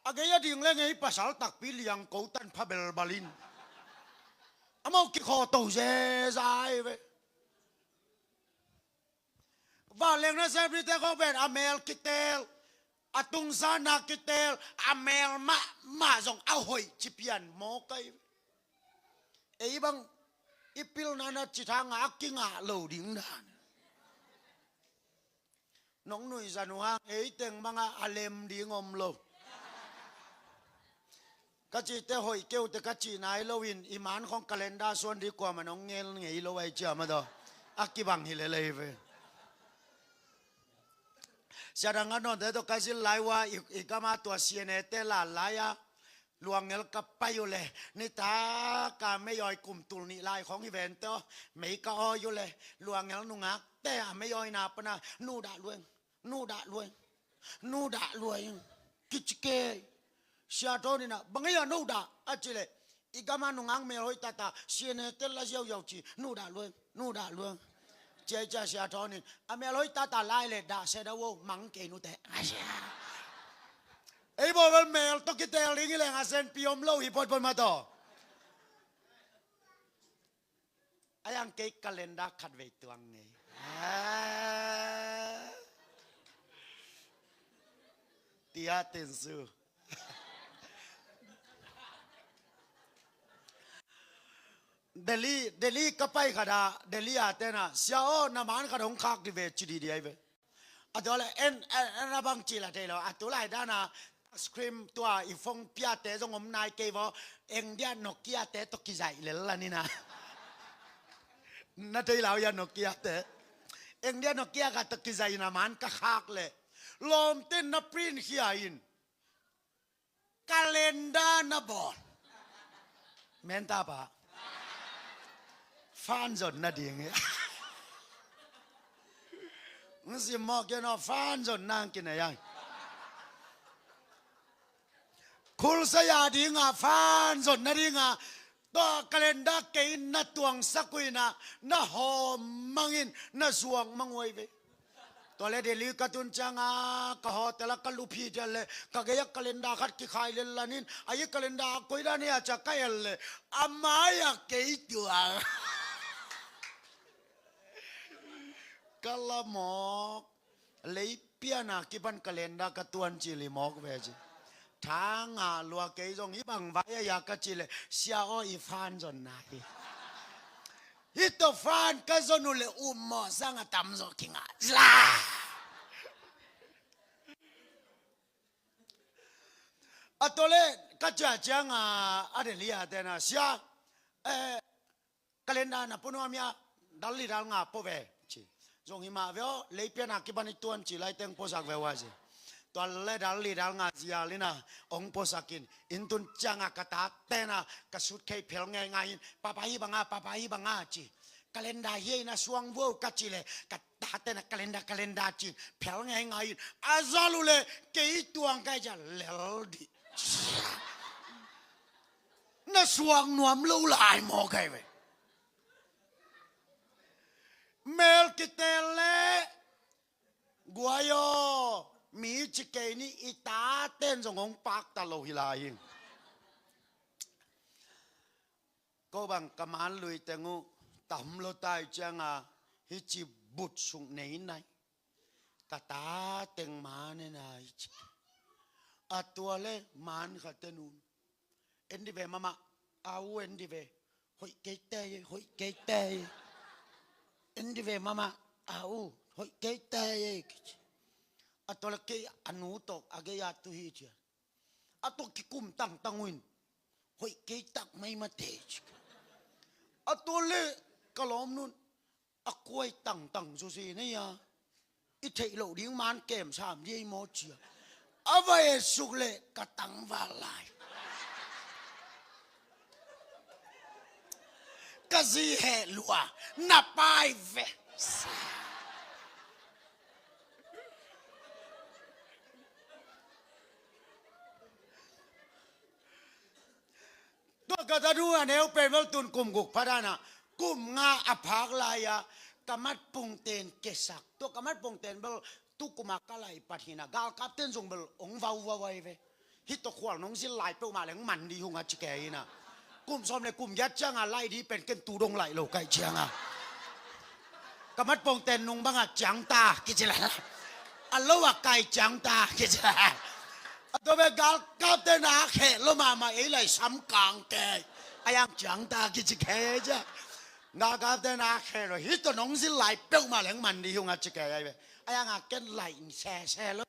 A gei a ding leng ei pasal takpi liang ko tan pha belbal in, amau kikhawto zeza ahi ve. Vanleng nasem dingte khong pen a mel kiteel, a tungzanna kiteel, a mel mahmah zong a hoih ci pian mawk ahi. Ei bang i pilna na ci thang a kingah lo ding dan. Nong nuihzan uh hang ei teng bangah a lem ding om lo. Ka cihte hoih kei uh teh ka cih nai loin i man khong calendar suan ding kuamah nong ngel ngei lo ahi ciam a daw. A kibang hi lel ahi ve. Sia Dang Ngat Nawnte tawh ka zin lai uh a, i, i gam ah tua C N A te lat lai-a luangngel ka pai uh leh, nitak a mei awi kum tul nih lai khong hi vente aw, mei ka awi uh leh luangngel nungakte a mei awina pana, "Nu dah lueng, nu dah lueng, nu dah lueng," kici kei. Sia Thawn in ah, "Bang hia no dah?" a cih leh, "I gam ah nungak mel hoih tata, C N A te la ziauziau ci, nu dah lueng, nu dah lueng," ci a, ci a Sia Thawn in, "A mel hoih tata lai leh dah se dah vo, mang kei nute," a ci a. Ei bawl bel mel tawh kiteel ding hi leng a senpi om lo hi photphot mah tawh. A yang kei calendar khatvei tuang ngei. Ah. Tia tensu. Delhi, Delhi ka pai khat ah, Delhi a ten ah, "Sia aw, na man khat hong khak dih ve," ci didi ahi ve. A tua leh en, en, en a bang ci la thei lo. A tu lai dan a touch screen tua i phone piate zong om nai kei vaw. Eng dia Nokia te tawh kizaih lel la ni na. Na thei lau hia Nokia te? Eng dia Nokia khat tawh kizaih in a man ka khak leh, lawmte na print khia in calendar na bawl. Menta pa. Fan zon nading hi. Ng sim mawk kei no, fan zon nang kinei ang. Khulsa ya ding a, fan zon nading a, tua calendar kei in na tuangsak uh in ah, na hawm mang in, na zuak mang uh ahi ve. Tua leh Delhi ka tun ciang a, ka hotel ah ka lup hi diat leh, ka gei ah calendar khat kikhai lel lan in, "A hi calendar koi dan hia?" ci a ka en leh, a mai ah kei tuang. Ka la mawk. Leipian a kipan calendar ka tuan ci leh mawk ve ci. Tha ngah lua, kei zong, "Hi bang vai a hia?" ka cih leh, "Sia aw, i fan zonna hi." Hih tawh fan ka zon uh leh ummawh sang a tamzaw kingah zah. A tua leh ka ciah ciang a, a Delhi a ten ah, "Sia, eh, calendar na pua nuam hia? Dal li dal nga pua ve," ci. "Zong hi mah ve aw, leipian a kipan i tuan cih lai teng puasak ve ua," ci. Tua leh dal li dal nga zial in ah hong puasak in, inn tun ciang a ka tate in ah ka suitcase phel ngeingai in, "Papa, hi bang a, papa, hi bang a?" ci. "Calendar hi ei, na suang vo," ka cih leh, ka tate in ah, "Calendar, calendar," ci in phel ngeingai in, a zol uh leh kei tuang ka hih ciang lel dih. Na suang nuam lo lai mawk ahi ve. Mel kiteel leh guai aw, mi ci kei ni, i taten zong hong pakta lo hi lai hi. Ko bang ka man lui teng uh tam lo tai ciang a, hih ci but suk nei nai. Ka ta teng man en a, hih ci. A tua le man khat ten un. En di ve mama, a u en di ve. Hoih kei te, hoih kei te. En di ve mama, a u, hoih kei te. A tua le kei a nu tawh a gei a tu hi cia. A tua kikum tangtang uin. Hoih kei tak mai mate ci. A tua le ka lawm nun. A kuai tangtang susi nei a. I theih loh ding man kem sam di ei maw cia. A va et suk le ka tangval lai. Ka zi heh lua na pai ve. Tua ka tanu a neu pen bel tun kum guk pha dan a kum nga a phak lai a ka mat pungten kesak. Tua ka mat pungten bel tu kum a ka lai pat hi na galkap ten zong bel ong vauvau ai ve. Hih tua khual nong zil lai peuhmah leng man di hung a ci kei hi na. Kum sawm le kum giat ciang a lai di pen ken tu dong lai lo kai ciang a. Ka mat pongten nung banga ciang ta kici lai. A lo a kai ciang ta kici lai. A tua be galkapte na kheh lo mahmah ei lai sam kang kei. A yang ciang ta kici kei cia. Galkapte na kheh lo hih tua nong zil lai peuhmah leng man di hung a ci kei ai be. A yang a ken lai in sese lo.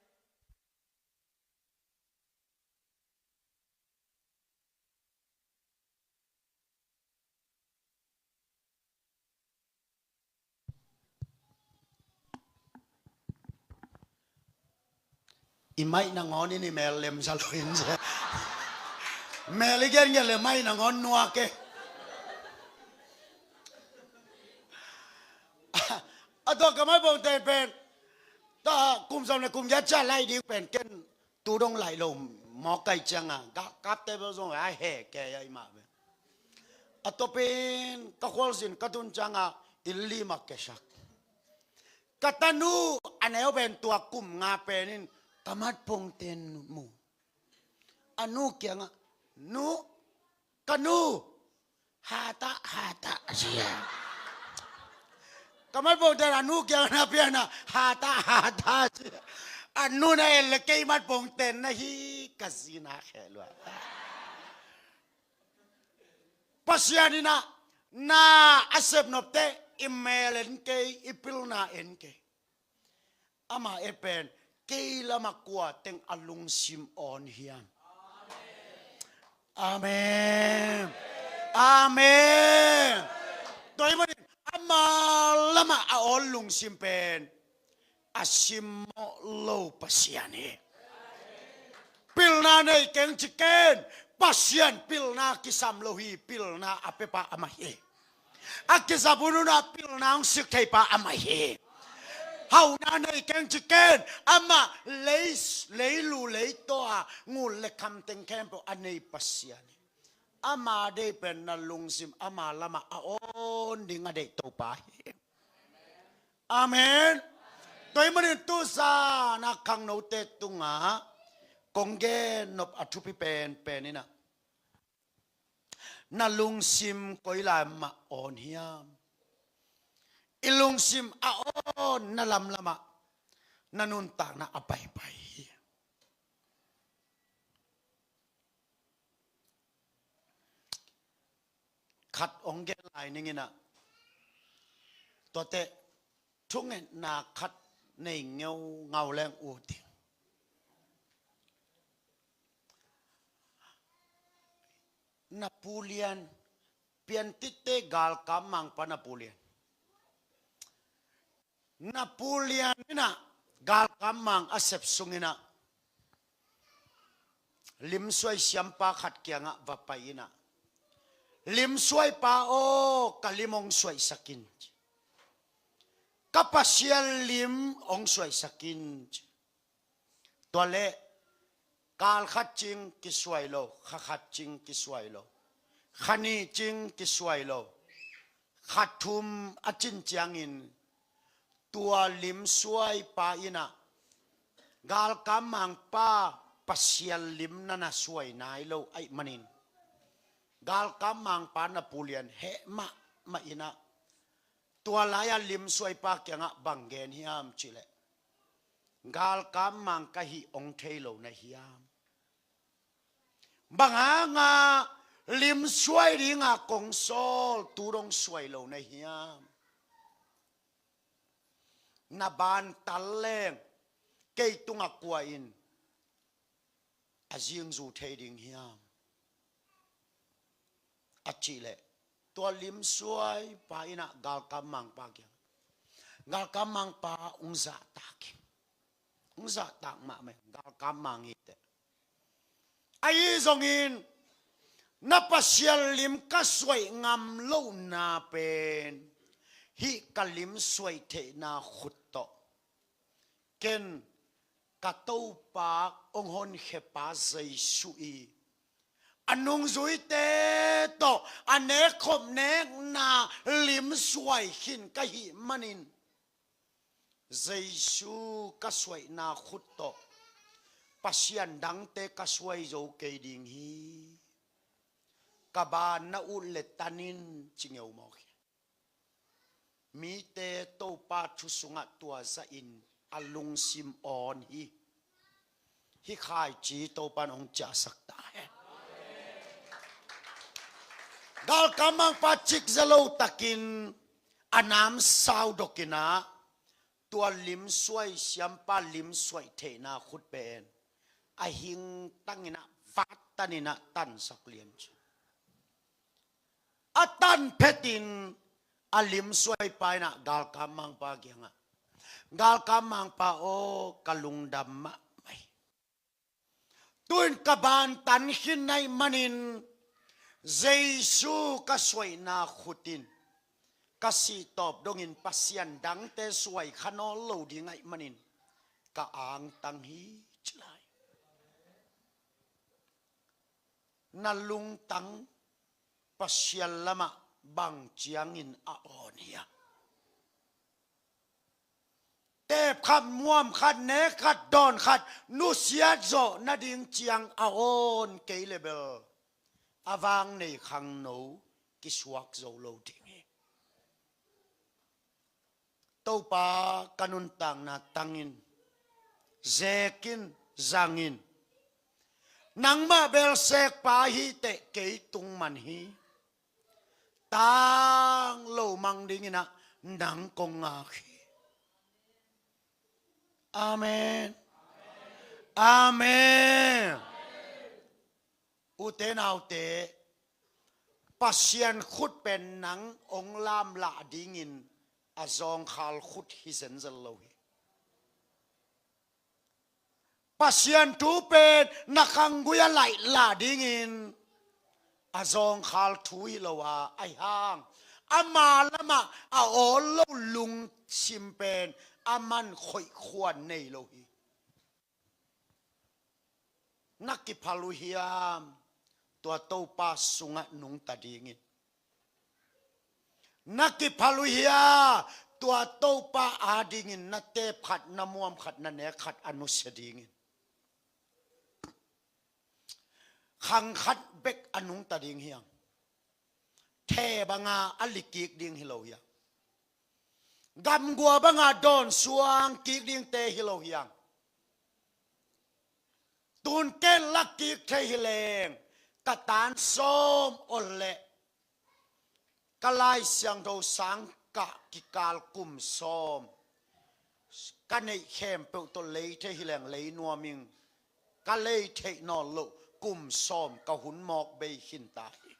I maih nangawn in i mel lemsa lo in se. Mel i gen gen le maih nangawn nuak e. A tua ka mai bawngte pen ta kum sawm le kum giat cia lai ding pen ken tu dong lai lo mawk kai cianga galkapte bel zong a he ke a i mah be. A topin ka khualzin ka tun cianga inn lim a kesak. Ka tanu a neu pen tua kum nga penin ka mat pongten mu. A nu kiangah nu ka nu hata hata sia. Ka mat pongten a nu kiangah na piana hata hata sia. A nu na en le kei mat pongten na hi ka zina khe lua. Pasian in ah na a sep nopte i mel en kei i pilna en kei. Ama e pen kei lama kua teng a lungsim awn hiam? Amen. Amen. Tua hi manin ama lama a awn lungsim pen a simmawh lo Pasian hi. Pilna nei keng ci ken. Pasian pilna kisam lo hi. Pilna a pepa amah hi. A kisap hunhun a pilna hong sik theipa amah hi. Hauhna nei keng ci ken. Amah lei, leilu leitaw a ngul le kham teng khempeuh a nei Pasian hi. Ama deih pen na lungsim ama lama a awn ding a deih Topa hi. Amen. Tua hi manin tusa na khangnote tungah kong gen nop a thupi penpen inah na lungsim koi lai mah awn hiam? I lungsim a awn na lamlamah na nuntakna a paipai hi. Khat ong gen lai ning inah tuate thungetna khat nei ngeungau leng uh ding. Napoleon, piantitte galkap mangpa Napoleon. Napoleon inah galkap mang a sep sung inah limsuai siampa khat kiangah va pai inah limsuaipa aw ka lim ong suaihsak in. Ka Pasian lim ong suaihsak in. Tua leh kal khat cing kisuai lo, kha khat cing kisuai lo, kha nih cing kisuai lo, kha thum a cin ciangin tua limsuaipa inah galkap mangpa Pasian lim na na suai nai lo aih manin galkap mangpa Napoleon heh mahmah inah tua lai-a limsuaipa kiangah bang gen hiam cihleh galkap mang ka hih ong thei lo na hiam? Bang hanga limsuai dinga kong sawl tu dong suai lo na hiam? Na bantal leng kei tunga kua in a zingzu thei ding hiam? A cih leh tua limsuai pa in ah galkap mangpa kiang, galkap mangpa ung zahtak hi. Ung zahtak mahmah hi, galkap mang hi teh. Ahi zongin na Pasian lim ka suaih ngam lohna pen hih ka limsuai theihna khut tawh ken ka Topa hong honkhiapa Jesu i a nungzuite tawh a nekkhop nekna limsuai khin ka hih manin Jesu ka suaihna khut tawh Pasian dangte ka suai zo kei ding hi. Ka ban na ut le tan in ci ngeu mawk hi. Mite Topa thu sungah tua zahin a lungsim awn hi. Hih khaici Topa in hong ciahsak ta hen. Galkap mangpa cikza lo takin a namsau dokin ah tua limsuai, siampa limsuai theihna khut pen a hingtangin ah vattanin ah tansak lian ci. A tan phetin a limsuai pa in ah galkap mangpa kiangah, galkap mangpa aw, ka lungdam mahmah hi. Tu-in ka ban tan khin na hih manin Jesu ka suaihna khut in ka sih tawp dongin Pasian dangte suai kha nawn lo ding ahih manin ka angtang hi, ci lai. Na lungtang Pasian lamah bang ciangin a awn hiam? Teep khat, muam khat, nek khat, dawn khat nusiat zawh nading ciang a awn kei le bel a vang nei khangno kisuak zo lo ding hi. Topa, ka nuntakna tangin, zekin, zangin, nangmah bel sekpa hi teh kei tung man hi. Tang lo mang dingin ah nang kong ngak hi. Amen. Amen. Ute naute, Pasian khut pen nang hong lamlah dingin a zawngkhal khut hi zenzel lo hi. Pasian thu pen na khanggui-ah laihlah dingin a zawngkhal thu hi lo a, ahi hang ama lamah a awl lo lungsim pen aman khoihkhuan nei lo hi. Na kiphal uh hiam? Tua Topa sungah nungta dingin. Na kiphal uh hia? Tua Topa adingin na teep khat, na muam khat, na nek khat a nusia dingin. Khang khat bek a nungta ding hiam? The banga a likik ding hi lo hiam? Gamgua banga dawnsuang kik dingte hi lo hiam? Tun ken la kik thei hi leng ka tan sawm ol leh ka Lai Siangtho sang kah kikal kum sawm ka neih khempeuh tawh lei thei hi leng lei nuam ing. Ka lei theih nawn loh kum sawm ka hun mawk bei khin ta hi.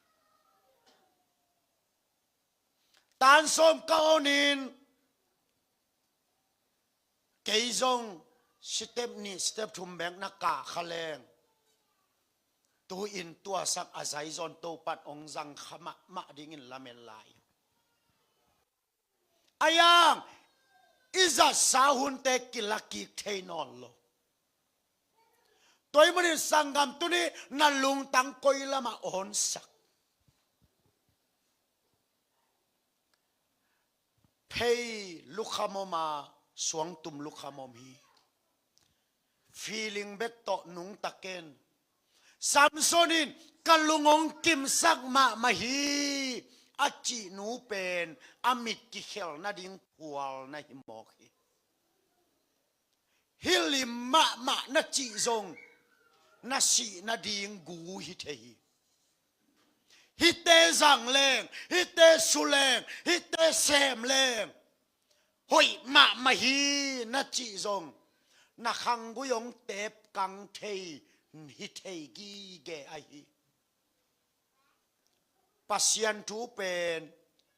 Tan sawm ka onin kei zong step nih step thum bek na kah kha leng tu-in tuasak a zaizawn Topan hong zang kha mahmah dingin lamen lai. A yang i zatsa hunte kila kik thei nawn lo. Tua ahih manin sanggam tuni na lungtang koi lamah awnsak. Phei lukhamom a suangtum lukhamom hi. Feeling bek tawh nungta ken. Samson in ka lung hong kimsak mahmah hi a cih nu pen a mit kikhel nading phual na hi mawk hi. Hih lim mahmah na cih zong na sih nading gu hi thei hi. Hihte zang leng, hihte su leng, hihte sem leng, hoih mahmah hi na cih zong, na khanggui hong tep kang thei hi thei gige ahi hi. Pasian thu pen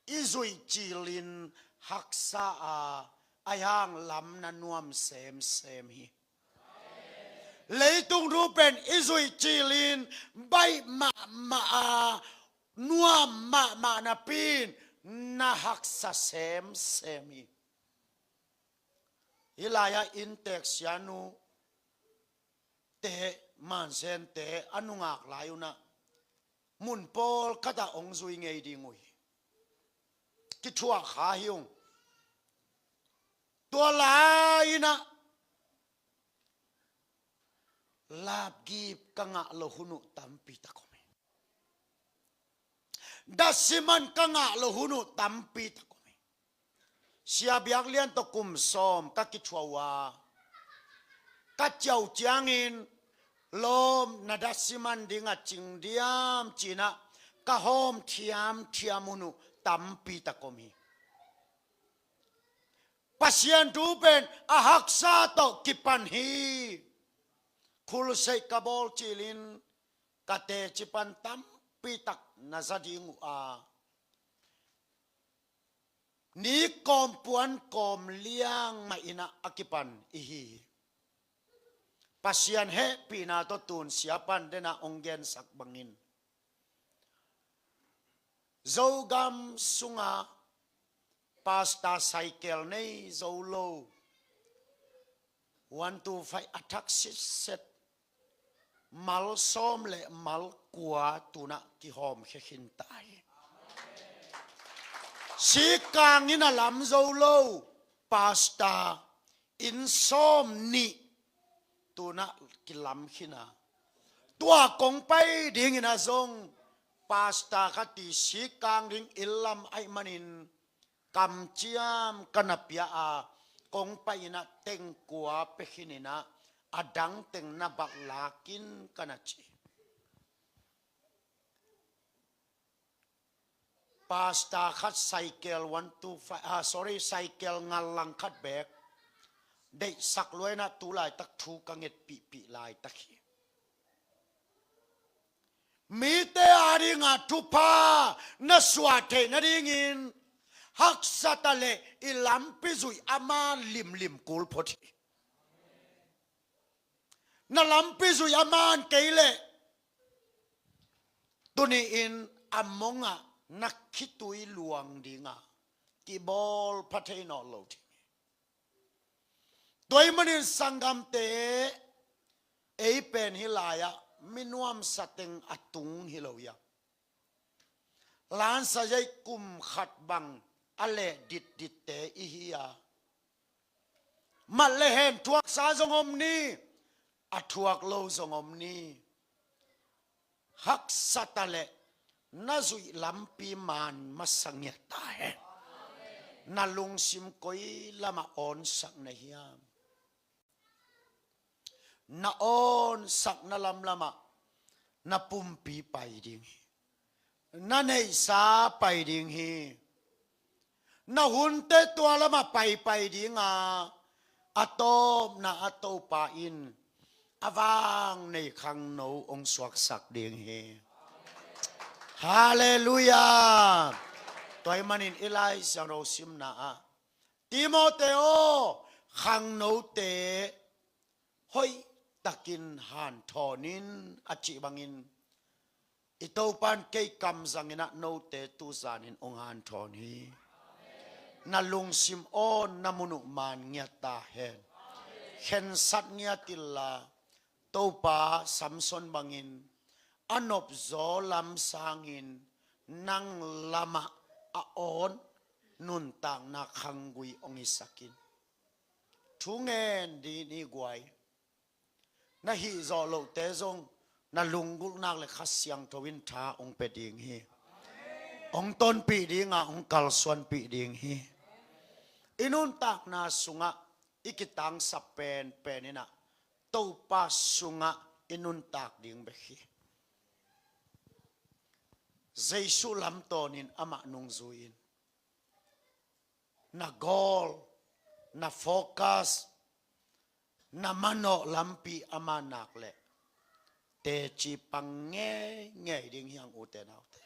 i zuih cilin haksa a, ahi hang lam na nuam semsem hi. Leitung thu pen i zuih cilin baih mahmah a, nuam mahmah napi-in na haksa semsem hi. Hih lai-ah inntek sianu te, mansente a nungak lai un ah, mun pawlkhat ah hong zui ngei ding uh hi. Kithuah kha hi ung. Tua lai-in ah lapgip ka ngah loh hun uh tampi tak om hi. Datsi man ka ngah loh hun uh tampi tak om hi. Sia Biak Lian tawh kum sawm ka kithuah uh a, ka ciah uh ciangin lawm, na datsi man ding a cing diam ci-in ah ka hawm thiamthiam hun uh tampi tak om hi. Pasian thu pen a haksa tawh kipan hi. Crusade ka bawl cilin ka teci pan tampi tak na za ding uh a, ni kawm puan kawm liang mah in ah a kipan i hi hi. Pasian hehpihna tawh tun sia pan den ah hong gensak bangin, Zogam sungah pastor cycle nei zo lo, one two five a thak sitset, mal sawm le mal kua tu-in ah kihawmkhia khin ta hi. Sikang in a lam zo lo pastor inn sawmnih tu-in ah kilam khin a, tua kong pai dingin ah zong pastor khat in Sikang ding inn lam ahih manin kamciam ka na pia a, kong pai-in ah teng kua pia khin in ah, a dang teng na baklak in, ka na ci. Pastor khat cycle one two five, ah, sorry, cycle ngal lang khat bek deihsak lua in ah, tu laitak thu ka ngetpihpih laitak hi. Mite adingin thupha na suah theih nadingin haksa ta leh i lampi zuih a man limlim kul phot hi. Na lampi zuih a man kei leh tuni-in a mongah na khitui luang ding a, kibawl pha thei nawn lo ding hi. Tua ahih manin sanggamte, ei pen hih lai-ah mi nuamsa teng a tung hi lo hi a, lansa zei kum khat bang a leh ditditte i hi a, mat le hen thuaksa zong om ni, a thuak lo zong om ni. Haksa ta leh na zuih lampi man masa ngiat ta hen. Na lungsim koi lamah awnsak na hiam? Na awnsakna lamlamah na pumpi pai ding hi. Na neihsa pai ding hi. Na hunte tua lamah paipai ding a, a tawpna ah Topa in a vang nei khangno hong suaksak ding hi. Halleluiah. Tua ahih manin i Lai Siangtho simna ah, Timote aw, khangnote hoihtakin hanthawn in, a cih bangin, i Topa in kei kam zangin ah note tu zanin hong hanthawn hi. Na lungsim awnna mun uh man ngiat ta hen. Khensat ngiat inla, Topa Samson bangin a nopzaw lam sangin nang lamah a awn nuntakna khanggui hong hisak in. Thu ngen dih ni guai. Na hih zawh lohte zong na lunggulhnak le Kha Siangtho in tha hong pia ding hi. Hong tonpih ding a, hong kalsuanpih ding hi. I nuntakna sungah i kitangsap penpen in ah Topa sungah i nuntak ding bek hi. Jesu lamtawnin amah nungzui in. Na goal, na focus, na manawh lampi ama nak leh teci pang ngeingei ding hi hang, ute naute.